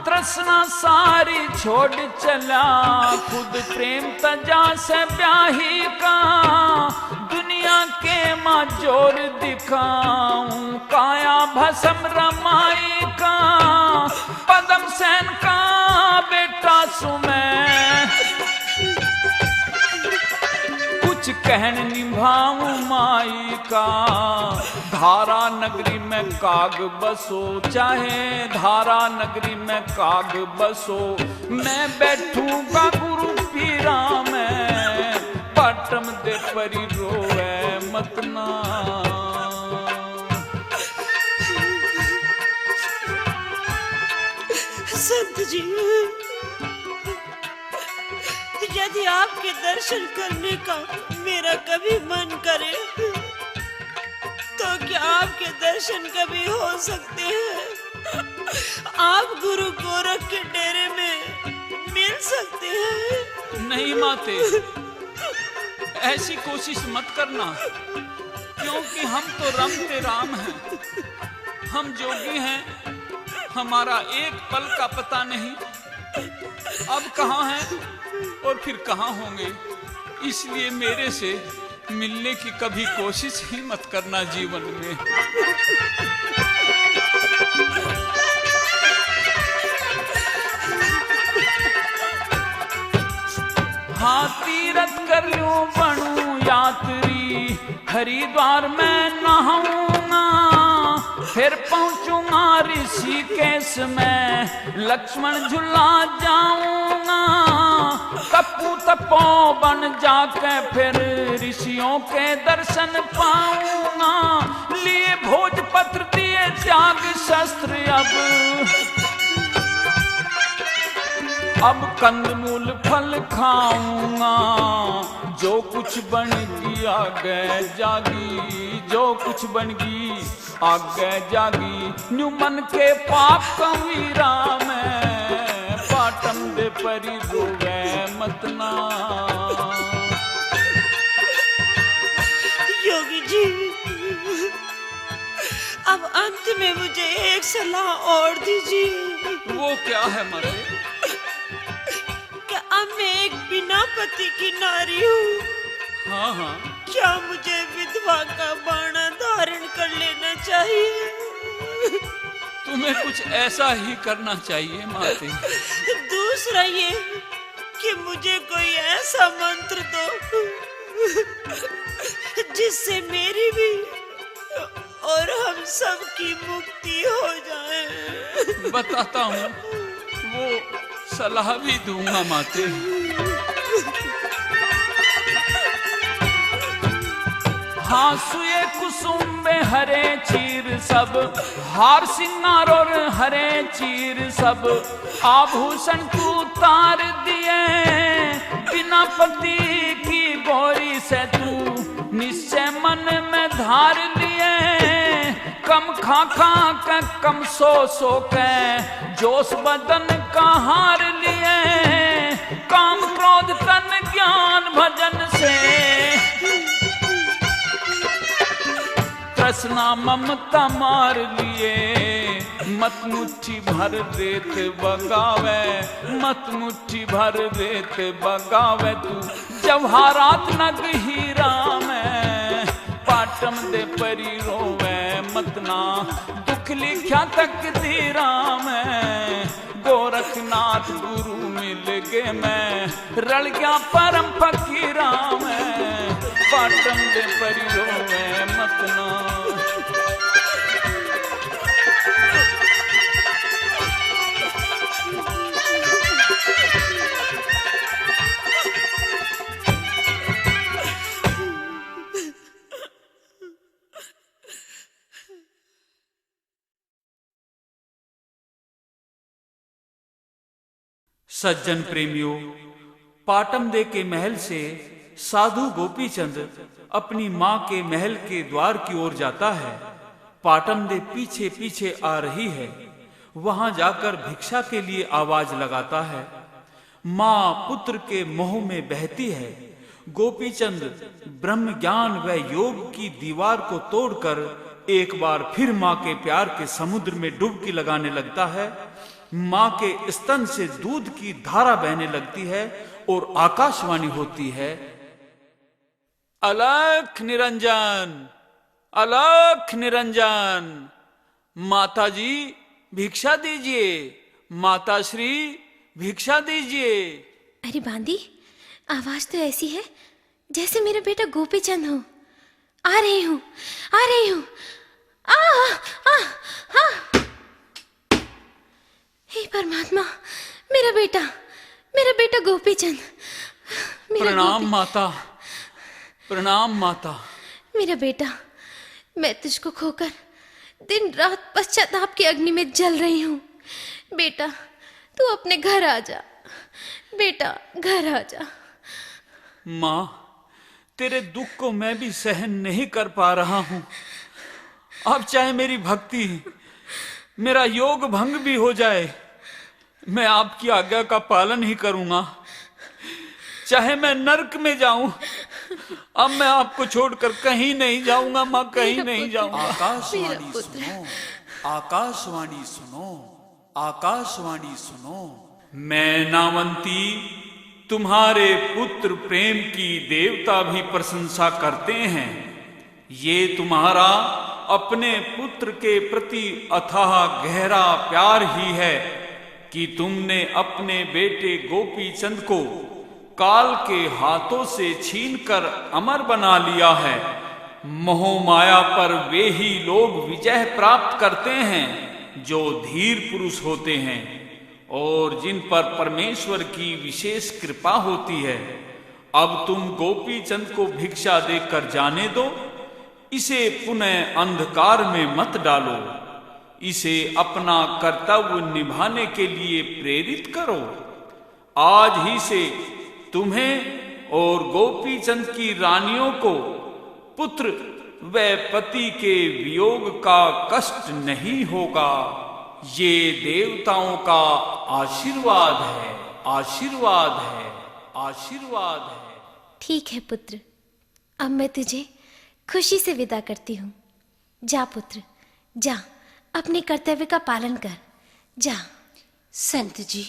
तृष्णा सारी छोड़ चला, खुद प्रेम तजा से ब्याही का। दुनिया के माँ जोर दिखाऊं, काया भस्म रमाई का। पद्म सेन का बेटा सु मैं, कुछ कहन निभाऊं माई का। धारा नगरी में काग बसो, चाहे धारा नगरी में काग बसो, मैं बैठूंगा गुरु पीरा में। पाटम दे परी रोवे मतना। संत जी, यदि आपके दर्शन करने का मेरा कभी मन करे, तो क्या आपके दर्शन कभी हो सकते हैं? आप गुरु गोरख के डेरे में मिल सकते हैं? नहीं माते, ऐसी कोशिश मत करना, क्योंकि हम तो रमते राम हैं, हम जोगी हैं, हमारा एक पल का पता नहीं, अब कहाँ हैं और फिर कहाँ होंगे। इसलिए मेरे से मिलने की कभी कोशिश ही मत करना जीवन में। हाँ, तीरथ कर लूं बनूं यात्री, हरिद्वार में नहाऊंगा, फिर पहुंचूंगा ऋषिकेश में, लक्ष्मण झुला जाऊंगा। तपू तपोवन जाके फिर ऋषियों के दर्शन पाऊंगा। लिए भोजपत्र दिए त्याग शस्त्र अब, अब कंदमूल फल खाऊंगा। जो कुछ बन गई आगे जागी, जो कुछ बन गई आगे जागी, न्यू मन के पाप कबीरा में। पाटम दे परी रोवे मत ना। योगी जी, अब अंत में मुझे एक सलाह और दीजिए। वो क्या है माते? क्या अब मैं एक बिना पति की नारी हूँ? हाँ, हाँ। क्या मुझे विधवा का बाना धारण कर लेना चाहिए? तुम्हें कुछ ऐसा ही करना चाहिए माते। दूसरा ये कि मुझे कोई ऐसा मंत्र दो जिससे मेरी भी और हम सब की मुक्ति हो जाए। बताता हूँ, वो सलाह भी दूंगा माते। हाँ, सुए कुसुम में हरे चीर सब, हार सिंगार और हरे चीर सब, आभूषण तू तार दिए। बिना पति की गोरी से तू निश्चय मन में धार लिए। कम खा खा के, कम सो सो के, जोश बदन का हार लिए। काम क्रोध तन ज्ञान भजन से, तृष्णा ममता मार लिए। मत मुट्ठी भर रेत बगावे, मत मुट्ठी भर रेत बगावे तू। जवाहरात नग हीरा में, पाटम दे परी रोवे मत ना। दुख लिख्या तकदीरा में, गोरखनाथ गुरु मिल गए मैं, रल गया परम फकीरा में। पाटम दे परी रोवे मत ना। सज्जन प्रेमियों, पाटम दे के महल से साधु गोपीचंद अपनी माँ के महल के द्वार की ओर जाता है। पाटम दे पीछे पीछे आ रही है। वहां जाकर भिक्षा के लिए आवाज लगाता है। माँ पुत्र के मोह में बहती है। गोपीचंद ब्रह्म ज्ञान व योग की दीवार को तोड़कर एक बार फिर माँ के प्यार के समुद्र में डुबकी लगाने लगता है। माँ के स्तन से दूध की धारा बहने लगती है और आकाशवाणी होती है, "अलख निरंजन, अलख निरंजन, माता जी भिक्षा दीजिए, माता श्री भिक्षा दीजिए।" अरे बांदी, आवाज तो ऐसी है जैसे मेरा बेटा गोपीचंद हो। आ रही हूँ, आ रही हूँ। आ, आ, आ, आ। हे परमात्मा, मेरा बेटा, मेरा बेटा गोपीचंद, मेरा प्रणाम गोपी- माता, प्रणाम माता। मेरा बेटा, मैं तुझको खोकर दिन रात पश्चाताप की अग्नि में जल रही हूँ। बेटा, तू अपने घर आ जा, बेटा, घर आ जा। माँ, तेरे दुख को मैं भी सहन नहीं कर पा रहा हूँ। अब चाहे मेरी भक्ति, मेरा योग भंग भी हो जाए, मैं आपकी आज्ञा का पालन ही करूँगा। चाहे मैं नरक में जाऊँ, अब मैं आपको छोड़कर कहीं नहीं जाऊँगा माँ, कहीं मेरा नहीं पुत्र। जाऊँगा। आकाशवाणी मेरा पुत्र। सुनो, आकाशवाणी सुनो। आकाशवाणी सुनो। मैं नावंती, तुम्हारे पुत्र प्रेम की देवता भी प्रशंसा करते हैं। ये तुम्हारा अपने पुत्र के प्रति अथाह गहरा प्यार ही है कि तुमने अपने बेटे गोपीचंद को काल के हाथों से छीनकर अमर बना लिया है। मोह माया पर वे ही लोग विजय प्राप्त करते हैं जो धीर पुरुष होते हैं और जिन पर परमेश्वर की विशेष कृपा होती है। अब तुम गोपीचंद को भिक्षा देकर जाने दो, इसे पुनः अंधकार में मत डालो, इसे अपना कर्तव्य निभाने के लिए प्रेरित करो। आज ही से तुम्हें और गोपीचंद की रानियों को पुत्र व पति के वियोग का कष्ट नहीं होगा। ये देवताओं का आशीर्वाद है। आशीर्वाद है, आशीर्वाद है। ठीक है पुत्र, अब मैं तुझे खुशी से विदा करती हूँ। जा पुत्र, जा, अपने कर्तव्य का पालन कर, जा। संत जी,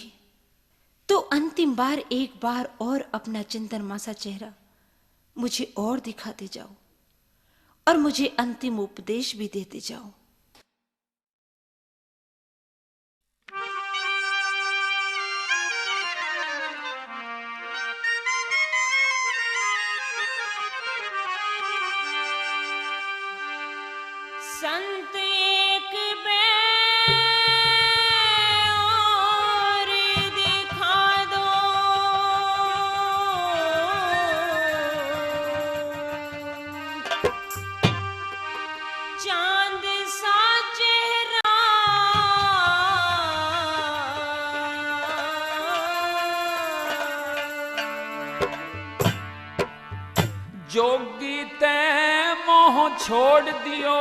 तो अंतिम बार एक बार और अपना चंद्रमा सा चेहरा मुझे और दिखाते जाओ और मुझे अंतिम उपदेश भी देते जाओ। संत एक बे और दिखा दो, चांद सा चेहरा। जोगी तै मोह छोड़ दियो,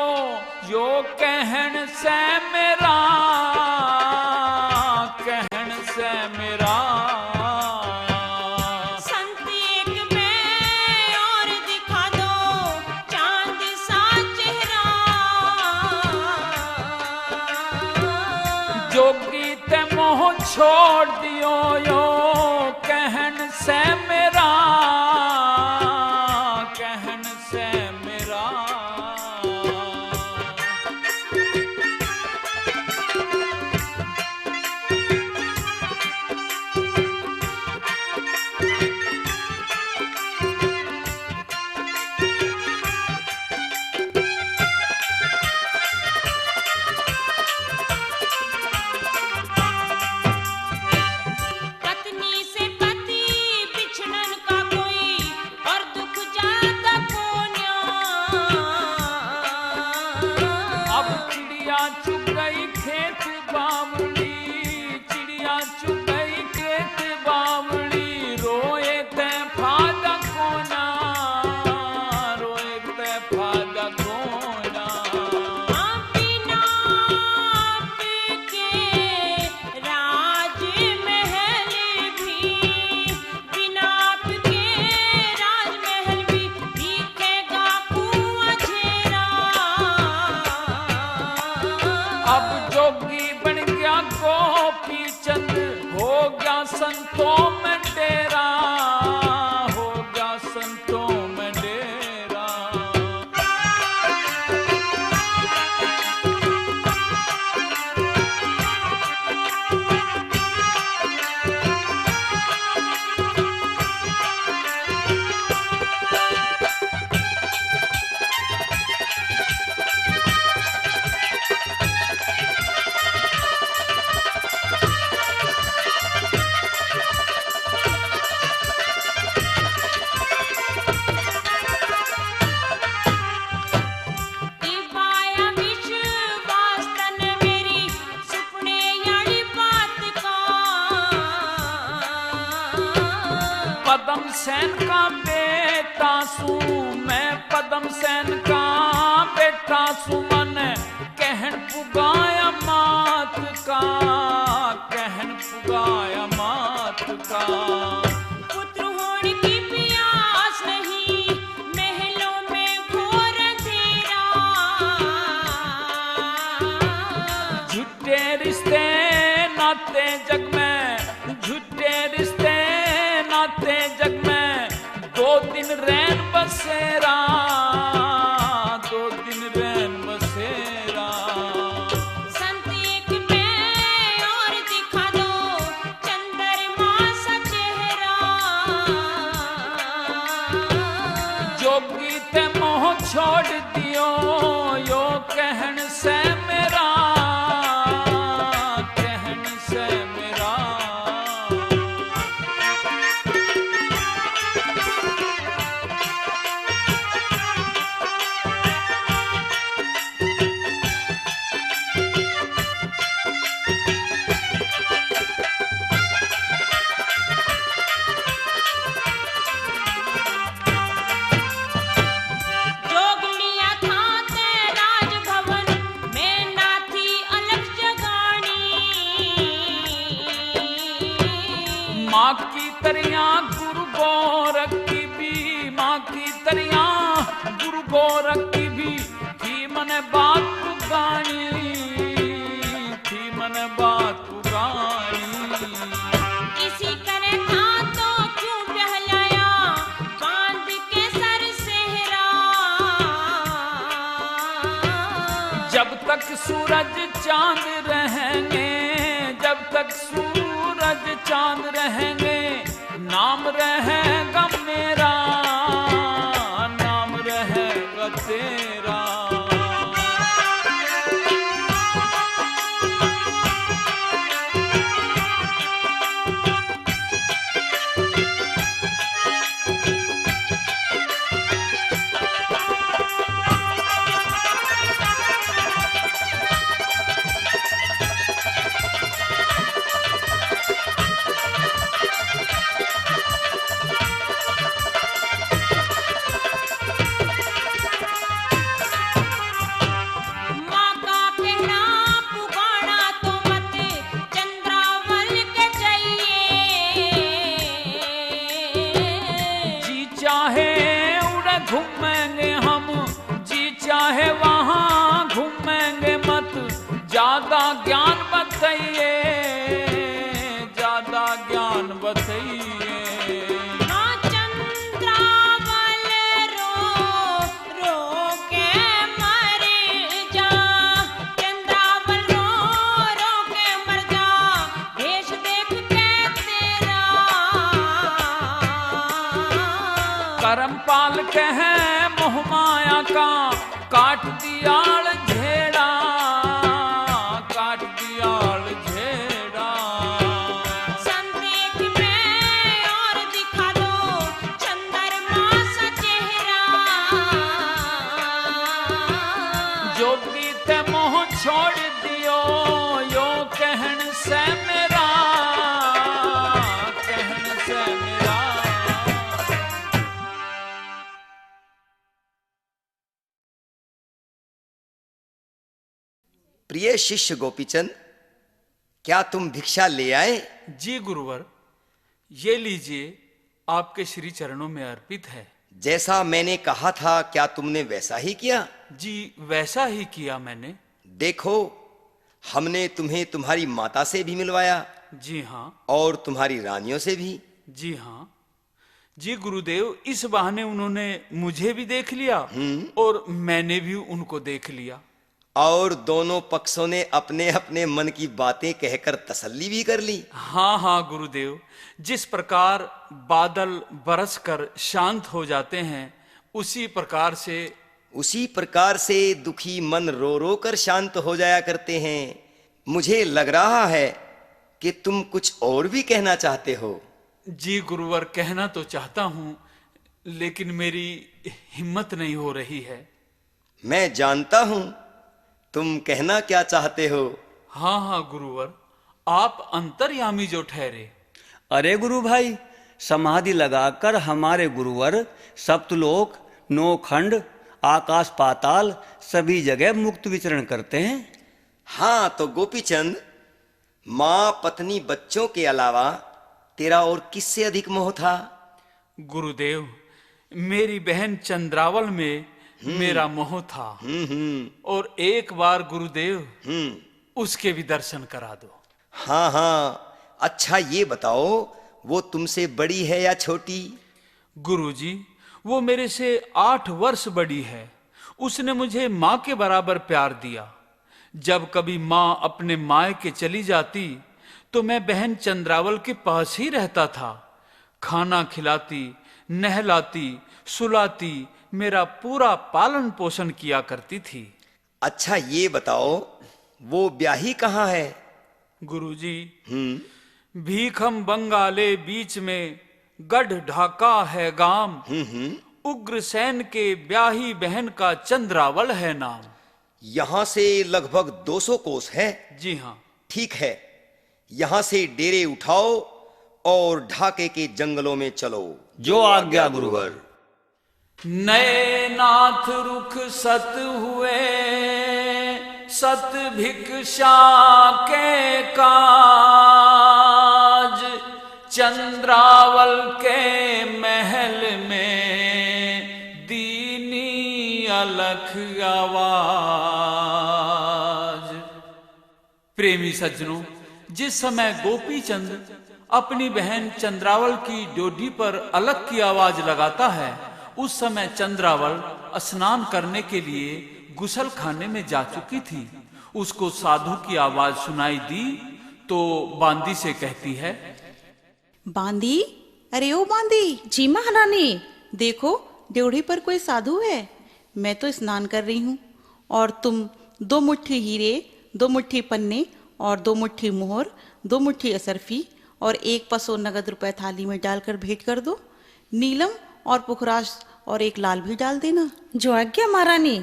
यो कहन सै मेरा, कहन सै मेरा। संत एक बे और दिखा दो, चांद सा चेहरा। जोगी तै मोह छोड़ दियो, यो कहन सै मेरा, कहन सै मेरा। पत्नी से पति बिछड़न का कोई और दुख ज्यादा कोन्या। अब चिड़िया चुग गई खेत बावली, चिड़िया चुग गई खेत बावली, रोए तै फायदा कोना, रोए तै फायदा कोना। बिना आपके राजमहल भी, बिना आपके राजमहल भी दिखेगा कुआं झेरा। अब जोगी बन गया गोपी चंद, हो गया संतों में डेरा, हो गया संतों में डेरा। इब आया विश्वास तन्ने मेरी सुपने आली बात का। पद्म सेन का बेटा सूं मैं, पद्म सेन का बेटा सूं, मन्ने कहन पुगाया मात का, कहन पुगाया मात का। पुत्र होण की प्यास नहीं, महलों में घोर अंधेरा। झूठे रिश्ते नाते जग में, झूठे रिश्ते नाते जग में, दो दिन रैन बसेरा, दो दिन रैन बसेरा। संत एक मैं और दिखा दो, चंद्रमा सा चेहरा। जोगी तै मोह छोड़ दियो, यो कहन सै मेरा, कहन सै मेरा। जोगलिया था तरियां गुरु गोरख की भी, माँ की तरियां गुरु गोरख की भी, थी मने बात पुगानी, थी मने बात पुगानी। इसी करे था तो क्यों बहलाया, बांध के सर सेहरा। जब तक सूरज चांद रहेंगे, जब तक सूरज चांद रहेंगे, नाम रहेगा मेरा, नाम रहेगा तेरा। माँ का कहना पुगाना तो मत, चंद्रावल के चाहिए। जी चाहे उड़े घूमेंगे हम, जी चाहे वहाँ घूमेंगे मत, ज्यादा ज्ञान बताइए, ज्यादा ज्ञान बताइए। हाँ, चंद्रावल रो रो के मर जा, चंद्रावल रो रो के मर जा, भेष देख के तेरा। करमपाल कहे मोह माया का, काट दियाल झेड़ा, काट दियाल झेड़ा। संदेश में और दिखा दो चंद्रमा सा चेहरा। जोगी ते मोह छोड़ दियो, यो कहन से मेरा, कहन से मेरा। प्रिय शिष्य गोपीचंद, क्या तुम भिक्षा ले आए? जी गुरुवर, ये लीजिए, आपके श्री चरणों में अर्पित है। जैसा मैंने कहा था, क्या तुमने वैसा ही किया? जी, वैसा ही किया मैंने। देखो, हमने तुम्हें तुम्हारी माता से भी मिलवाया। जी हाँ। और तुम्हारी रानियों से भी। जी हाँ। जी गुरुदेव, इस बहाने उन्होंने मुझे भी देख लिया हम्म। और मैंने भी उनको देख लिया। और दोनों पक्षों ने अपने-अपने मन की बातें कहकर तसल्ली भी कर ली। हाँ, हाँ गुरुदेव, जिस प्रकार बादल बरस कर शांत हो जाते हैं, उसी प्रकार से उसी प्रकार से दुखी मन रो-रो कर शांत हो जाया करते हैं। मुझे लग रहा है कि तुम कुछ और भी कहना चाहते हो। जी गुरुवर, कहना तो चाहता हूँ, लेकिन मेरी हिम्मत नहीं हो रही है। मैं जानता हूँ तुम कहना क्या चाहते हो। हाँ, हाँ गुरुवर, आप अंतर्यामी जो ठहरे। अरे गुरु भाई, समाधि लगाकर हमारे गुरुवर सप्तलोक, नौ खंड, आकाश पाताल सभी जगह मुक्त विचरण करते हैं। हाँ तो गोपीचंद, माँ, पत्नी, बच्चों के अलावा तेरा और किससे अधिक मोह था? गुरुदेव, मेरी बहन चंद्रावल में हम्म। मेरा मोह था। हम्म, हम्म। और एक बार गुरुदेव, हम्म। उसके भी दर्शन करा दो। हाँ, हाँ, अच्छा ये बताओ, वो तुमसे बड़ी है या छोटी? गुरुजी, वो मेरे से आठ वर्ष बड़ी है। उसने मुझे माँ के बराबर प्यार दिया। जब कभी माँ अपने मायके चली जाती, तो मैं बहन चंद्रावल के पास ही रहता था। खाना खिलाती, नहलाती, सुलाती, मेरा पूरा पालन पोषण किया करती थी। अच्छा ये बताओ, वो ब्याही कहाँ है? गुरुजी, हम्म। भीखम बंगाले बीच में गढ़ ढाका है गाम। हम्म, हम्म। उग्रसेन के ब्याही बहन का चंद्रावल है नाम। यहाँ से लगभग दो सौ कोस है। जी हाँ। ठीक है, यहाँ से डेरे उठाओ और ढाके के जंगलों में चलो। जो आज्ञा गुरुवर। नए नाथ रुख सत हुए, सत भिक्षा के काज। चंद्रावल के महल में दीनी अलख आवाज। प्रेमी सज्जनों, जिस समय गोपी चंद अपनी बहन चंद्रावल की डोडी पर अलख की आवाज लगाता है, उस समय चंद्रावल स्नान करने के लिए गुसल खाने में जा चुकी थी। उसको साधु की आवाज सुनाई दी तो बांदी से कहती है, बांदी, अरे ओ बांदी। जी महारानी। देखो, ड्योढ़ी पर कोई साधु है? मैं तो स्नान कर रही हूँ और तुम दो मुट्ठी हीरे, दो मुट्ठी पन्ने और दो मुट्ठी मोहर, दो मुट्ठी असरफी और एक पसो नगद रुपए थाली में डालकर भेंट कर दो। नीलम और पुखराज और एक लाल भी डाल देना। जो आज्ञा महारानी।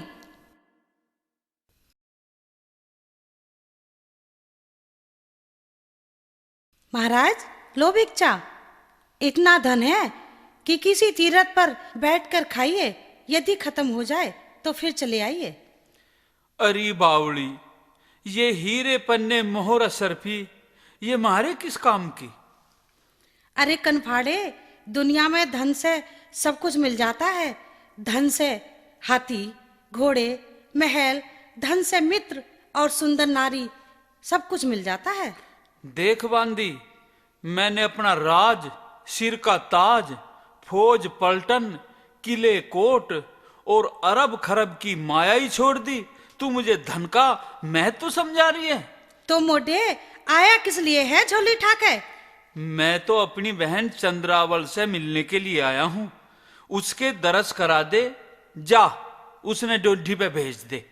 महाराज, लो भिक्षा। इतना धन है कि किसी तीरथ पर बैठकर खाइए, यदि खत्म हो जाए तो फिर चले आइए। अरे बावली, ये हीरे पन्ने मोहर असरफी, ये म्हारे किस काम की? अरे कनफाड़े, दुनिया में धन से सब कुछ मिल जाता है। धन से हाथी, घोड़े, महल, धन से मित्र और सुंदर नारी, सब कुछ मिल जाता है। देख बांदी, मैंने अपना राज, सिर का ताज, फौज पलटन, किले कोट और अरब खरब की माया ही छोड़ दी। तू मुझे धन का महत्व समझा रही है? तो मोटे, आया किस लिए है झोली ठाके? मैं तो अपनी बहन चंद्रावल से मिलने के लिए आया हूँ। उसके दरस करा दे, जा, उसने डोंढी पे भेज दे।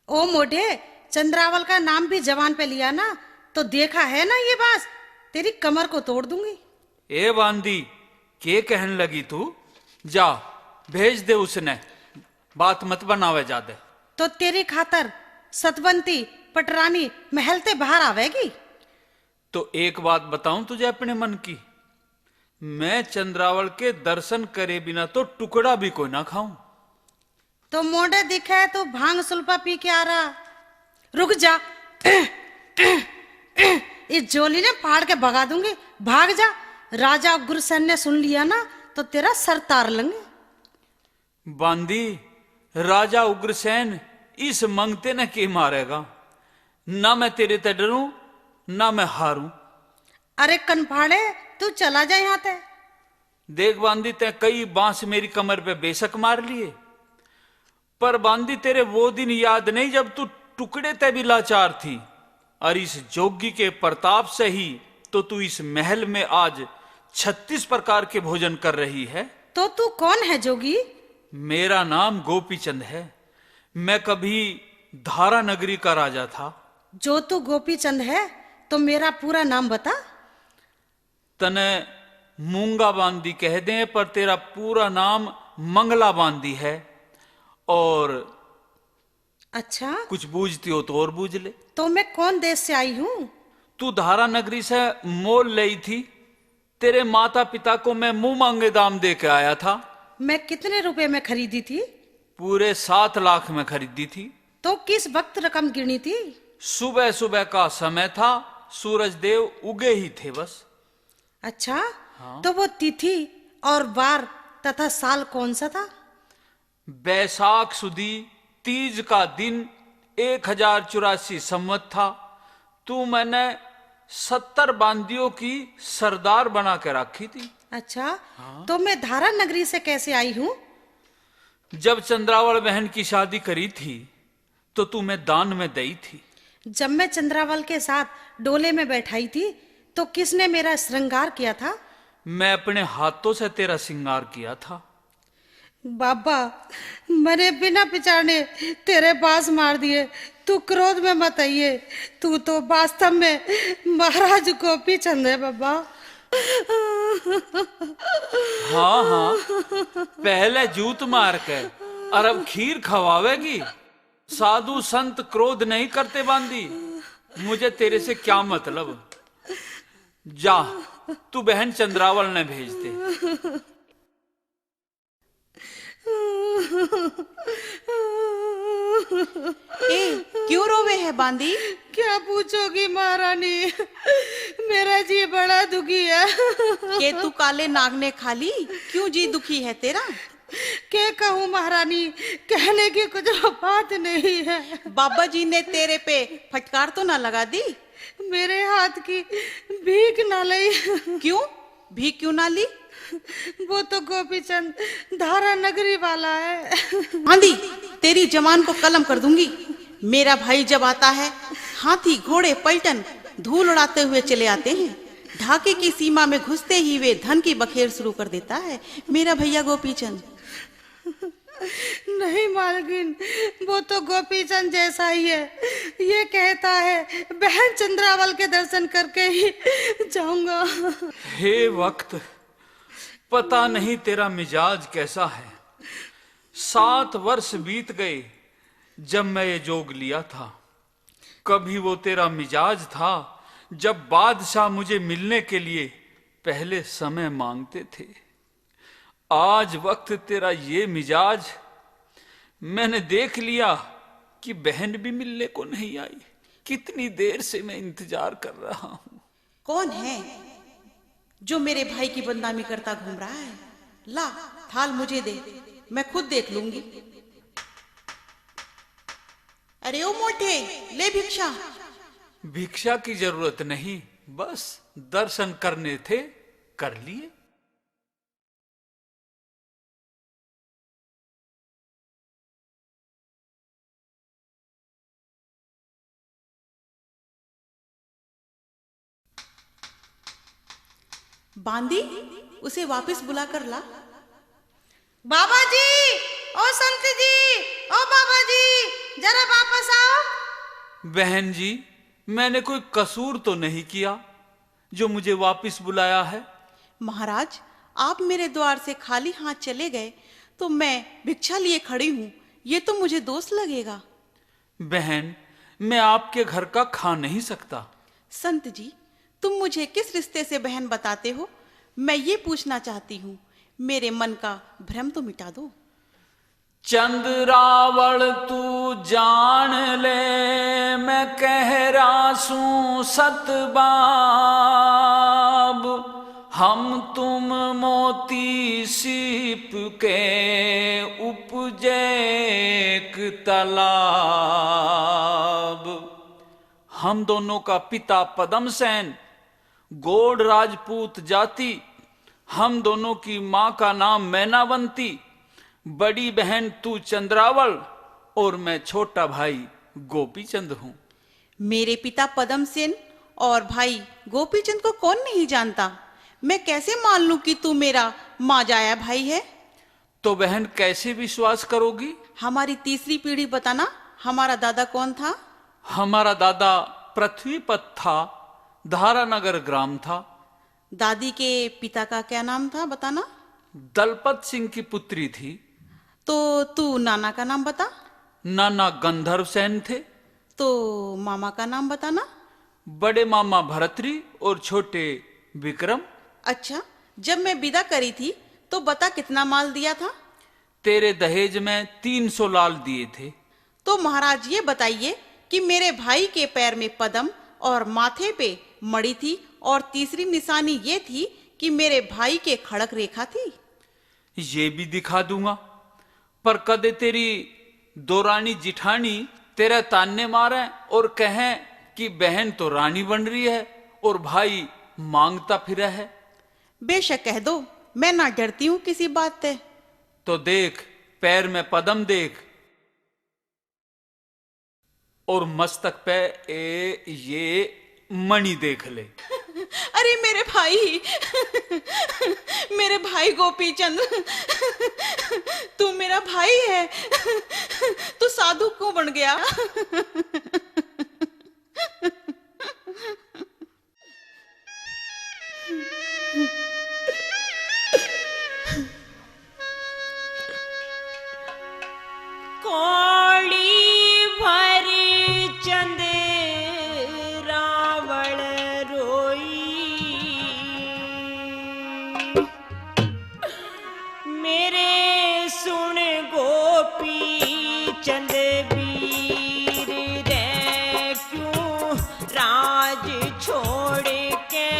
ओ मोटे, चंद्रावल का नाम भी जबान पे लिया ना, तो देखा है ना ये बास, तेरी कमर को तोड़ दूंगी। ए बांदी, के कहन लगी तू? जा, भेज दे उसने, बात मत बनावे ज्यादा। तो तेरी खातर सतवंती पटरानी महल ते बाहर आवेगी। तो एक बात बताऊं तुझे अपने मन की, मैं चंद्रावल के दर्शन करे बिना तो टुकड़ा भी कोई ना खाऊं। तो मोटे दिखे तू भांग सुल्फा पी के आ रहा। रुक जा, इस झोली ने फाड़ के भगा दूंगी। भाग जा, राजा उग्रसेन ने सुन लिया ना तो तेरा सर तार लेंगे। बांदी, राजा उग्रसेन इस मंगते ने के मारेगा? ना मैं तेरे ते डरूं, ना मैं हारूं। अरे कनफाड़े, तू चला जा यहाँ ते। देख बांदी, तै कई बांस मेरी कमर पे बेशक मार लिए, पर बांदी, तेरे वो दिन याद नहीं जब तू टुकड़े ते भी लाचार थी, और इस जोगी के प्रताप से ही तो तू इस महल में आज छत्तीस प्रकार के भोजन कर रही है। तो तू कौन है जोगी? मेरा नाम गोपीचंद है। मैं कभी धारा नगरी का राजा था। जो तू गोपीचंद है, तो मेरा पूरा नाम बता। तने मूंगा बांदी कह दें, पर तेरा पूरा नाम मंगला बांदी है। और अच्छा? कुछ बूझती हो तो और बूझ ले। तो मैं कौन देश से आई हूँ? तू धारा नगरी से मोल लई थी। तेरे माता पिता को मैं मुंह मांगे दाम दे के आया था। मैं कितने रुपए में खरीदी थी? पूरे सात लाख में खरीदी थी। तो किस वक्त रकम गिनी थी? सुबह सुबह का समय था, सूरज देव उगे ही थे बस। अच्छा, हाँ। तो वो तिथि और वार तथा साल कौन सा था? बैसाख सुदी तीज का दिन एक हजार चौरासी संवत था। तू मैंने सत्तर बांदियों की सरदार बना के रखी थी। अच्छा, हाँ। तो मैं धारा नगरी से कैसे आई हूँ? जब चंद्रावल बहन की शादी करी थी, तो तू मैं दान में दई थी। जब मैं चंद्रावल के साथ डोले में बैठाई थी, तो किसने मेरा श्रृंगार किया था? मैं अपने हाथों से तेरा श्रृंगार किया था। बाबा, मैंने बिना पिछाने तेरे बांस मार दिए। तू क्रोध में मत आइए। तू तो वास्तव में महाराज गोपी चंद है बाबा। हाँ, हाँ, पहले जूत मार के और अब खीर खवावेगी। साधु संत क्रोध नहीं करते बांदी, मुझे तेरे से क्या मतलब। जा, तू बहन चंद्रावल ने भेज दे। ए, क्यों रोवे है बांदी? क्या पूछोगी महारानी, मेरा जी बड़ा दुखी है। के तू काले नाग ने खा ली? क्यों जी दुखी है तेरा? के कहूँ महारानी, कहने की कुछ बात नहीं है। बाबा जी ने तेरे पे फटकार तो ना लगा दी? मेरे हाथ की भीख ना ली। क्यों? भीख क्यों ना ली? वो तो गोपीचंद धारा नगरी वाला है। आंधी, तेरी जबान को कलम कर दूंगी। मेरा भाई जब आता है, हाथी, घोड़े, पलटन धूल उड़ाते हुए चले आते हैं। ढाके की सीमा में घुसते ही वे धन की बखेर शुरू कर देता है, मेरा भैया गोपीचंद। नहीं मालकिन, वो तो गोपीचंद जैसा ही है। ये कहता है, बहन चंद्रावल के दर्शन करके ही जाऊंगा। हे वक्त, पता नहीं तेरा मिजाज कैसा है। सात वर्ष बीत गए जब मैं ये जोग लिया था। कभी वो तेरा मिजाज था जब बादशाह मुझे मिलने के लिए पहले समय मांगते थे। आज वक्त तेरा ये मिजाज, मैंने देख लिया कि बहन भी मिलने को नहीं आई। कितनी देर से मैं इंतजार कर रहा हूँ। कौन है जो मेरे भाई की बदनामी करता घूम रहा है? ला, थाल मुझे दे, मैं खुद देख लूंगी। अरे ओ मोटे, ले भिक्षा। भिक्षा की जरूरत नहीं, बस दर्शन करने थे, कर लिए। बांदी, उसे वापस बुला कर ला। बाबा जी, ओ संत जी, ओ बाबा जी, जरा वापस आओ। बहन जी, मैंने कोई कसूर तो नहीं किया जो मुझे वापस बुलाया है? महाराज, आप मेरे द्वार से खाली हाथ चले गए तो मैं भिक्षा लिए खड़ी हूँ, ये तो मुझे दोष लगेगा। बहन, मैं आपके घर का खा नहीं सकता। संत जी, तुम मुझे किस रिश्ते से बहन बताते हो? मैं ये पूछना चाहती हूँ, मेरे मन का भ्रम तो मिटा दो। चंद्रावल तू जान ले, मैं कह रहा सूं सत बाब, हम तुम मोती सीप के उपजे एक तालाब। हम दोनों का पिता पद्मसेन, गोंड राजपूत जाति, हम दोनों की माँ का नाम मैनावंती, बड़ी बहन तू चंद्रावल और मैं छोटा भाई गोपीचंद हूँ। मेरे पिता पद्मसेन और भाई गोपीचंद को कौन नहीं जानता? मैं कैसे मान लूं कि तू मेरा माँ जाया भाई है? तो बहन, कैसे विश्वास करोगी? हमारी तीसरी पीढ़ी बताना, हमारा दादा कौन था? हमारा दादा पृथ्वीपत था, धारानगर ग्राम था। दादी के पिता का क्या नाम था, बताना? दलपत सिंह की पुत्री थी। तो तू नाना का नाम बता। नाना गंधर्व सेन थे। तो मामा का नाम बताना। बड़े मामा भरतरी और छोटे विक्रम। अच्छा, जब मैं विदा करी थी तो बता कितना माल दिया था? तेरे दहेज में तीन सौ लाल दिए थे। तो महाराज, ये बताइए कि मेरे भाई के पैर में पद्म और माथे पे मणि थी और तीसरी निशानी ये थी कि मेरे भाई के खड़क रेखा थी। ये भी दिखा दूंगा, पर कदे तेरी दोरानी जिठानी तेरे ताने मारे और कहें कि बहन तो रानी बन रही है और भाई मांगता फिरा है। बेशक कह दो, मैं ना डरती हूँ किसी बात ते। तो देख, पैर में पद्म देख, और मस्तक पे ए, ये मणि देख ले। अरे मेरे भाई, मेरे भाई गोपीचंद, तू मेरा भाई है, तू साधु क्यों बन गया? कोड़ी भर चंद रावण रोई, मेरे सुन गोपी चंद वीर रे, क्यों राज छोड़ के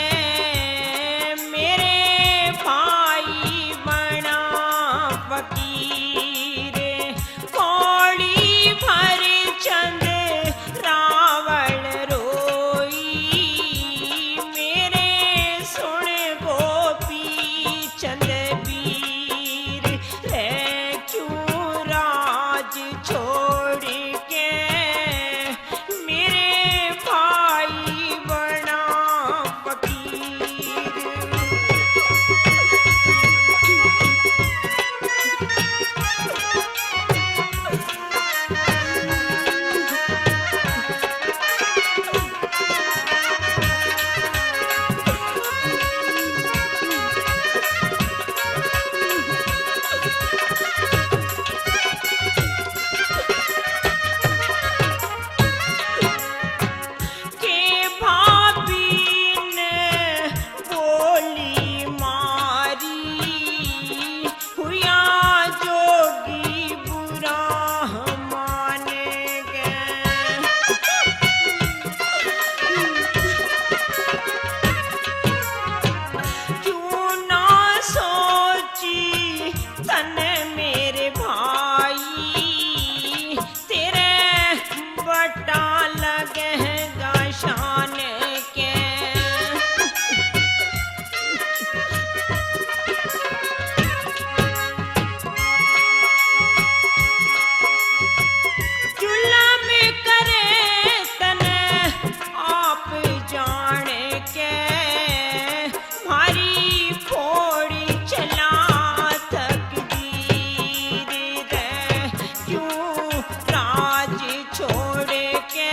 राज छोड़ के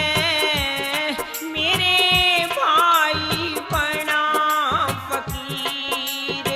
मेरे भाई बना फकीर।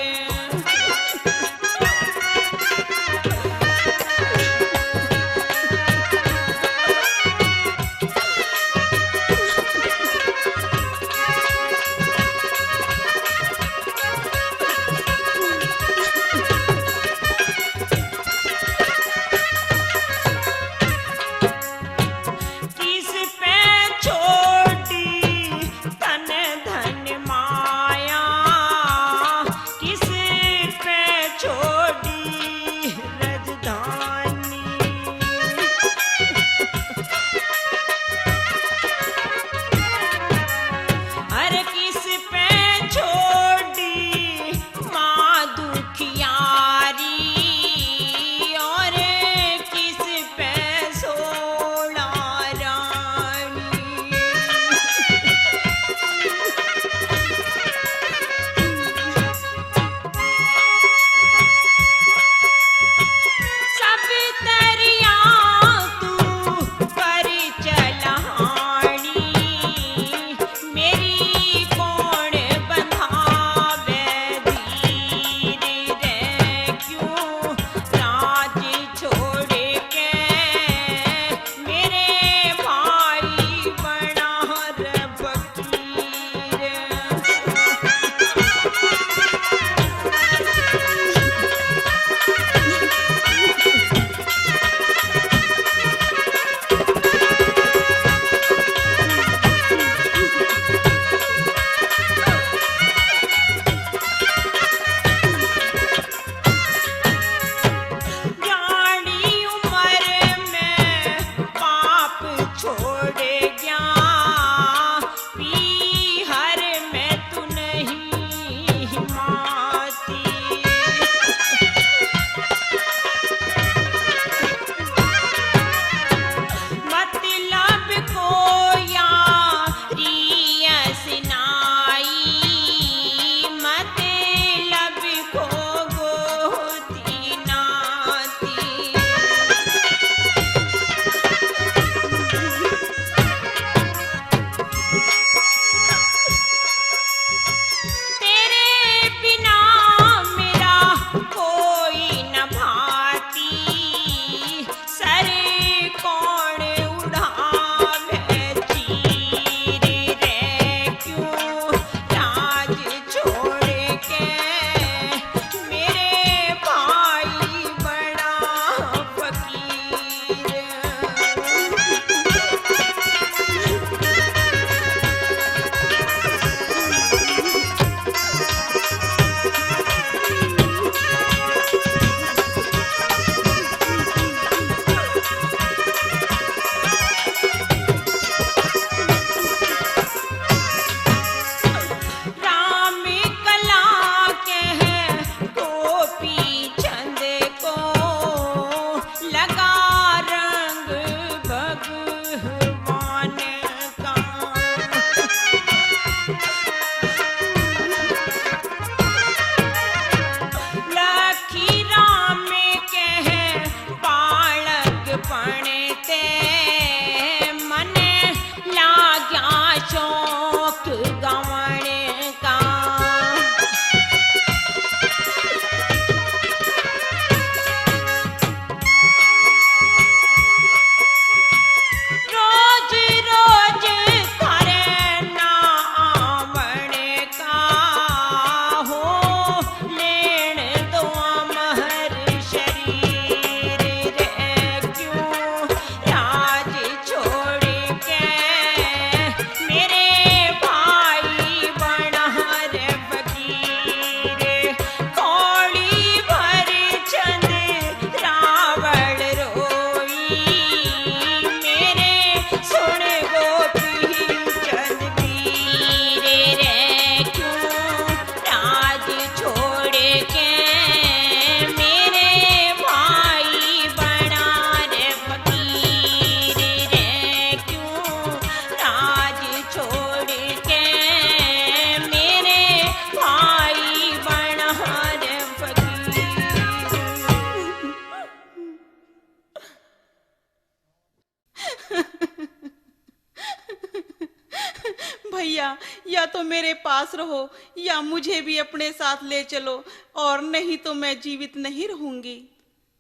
भैया, या तो मेरे पास रहो या मुझे भी अपने साथ ले चलो, और नहीं तो मैं जीवित नहीं रहूंगी।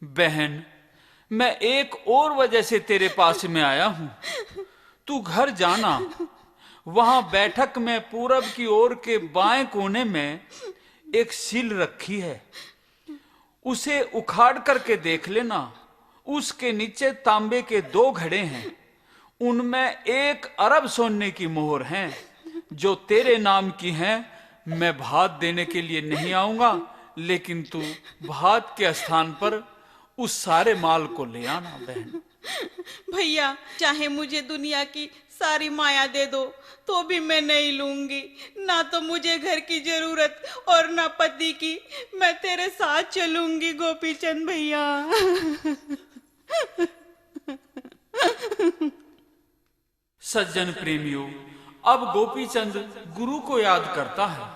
बहन, मैं एक और वजह से तेरे पास में आया हूं। तू घर जाना, वहां बैठक में पूरब की ओर के बाएं कोने में एक सील रखी है, उसे उखाड़ करके देख लेना। उसके नीचे तांबे के दो घड़े हैं, उनमें एक अरब सोने की मोहर हैं, जो तेरे नाम की हैं। मैं भात देने के लिए नहीं आऊंगा, लेकिन तू भात के स्थान पर उस सारे माल को ले आना, बहन। भैया, चाहे मुझे दुनिया की सारी माया दे दो, तो भी मैं नहीं लूंगी। ना तो मुझे घर की जरूरत और ना पति की। मैं तेरे साथ चलूंगी गोपीचंद भैया। सज्जन प्रेमियों, अब गोपीचंद गुरु को याद करता है।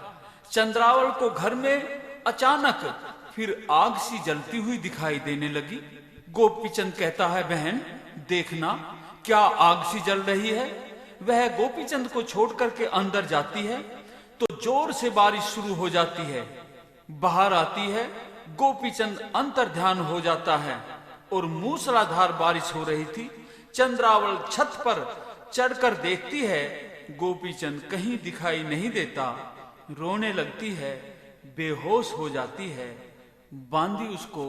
चंद्रावल को घर में अचानक फिर आग सी जलती हुई दिखाई देने लगी। गोपीचंद कहता है, बहन, देखना, क्या आग सी जल रही है। वह गोपीचंद को छोड़ करके अंदर जाती है तो जोर से बारिश शुरू हो जाती है। बाहर आती है, गोपीचंद अंतर ध्यान हो जाता है और मूसलाधार बारिश हो रही थी। चंद्रावल छत पर चढ़कर देखती है, गोपीचंद कहीं दिखाई नहीं देता। रोने लगती है, बेहोश हो जाती है। बांदी उसको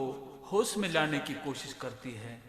होश में लाने की कोशिश करती है।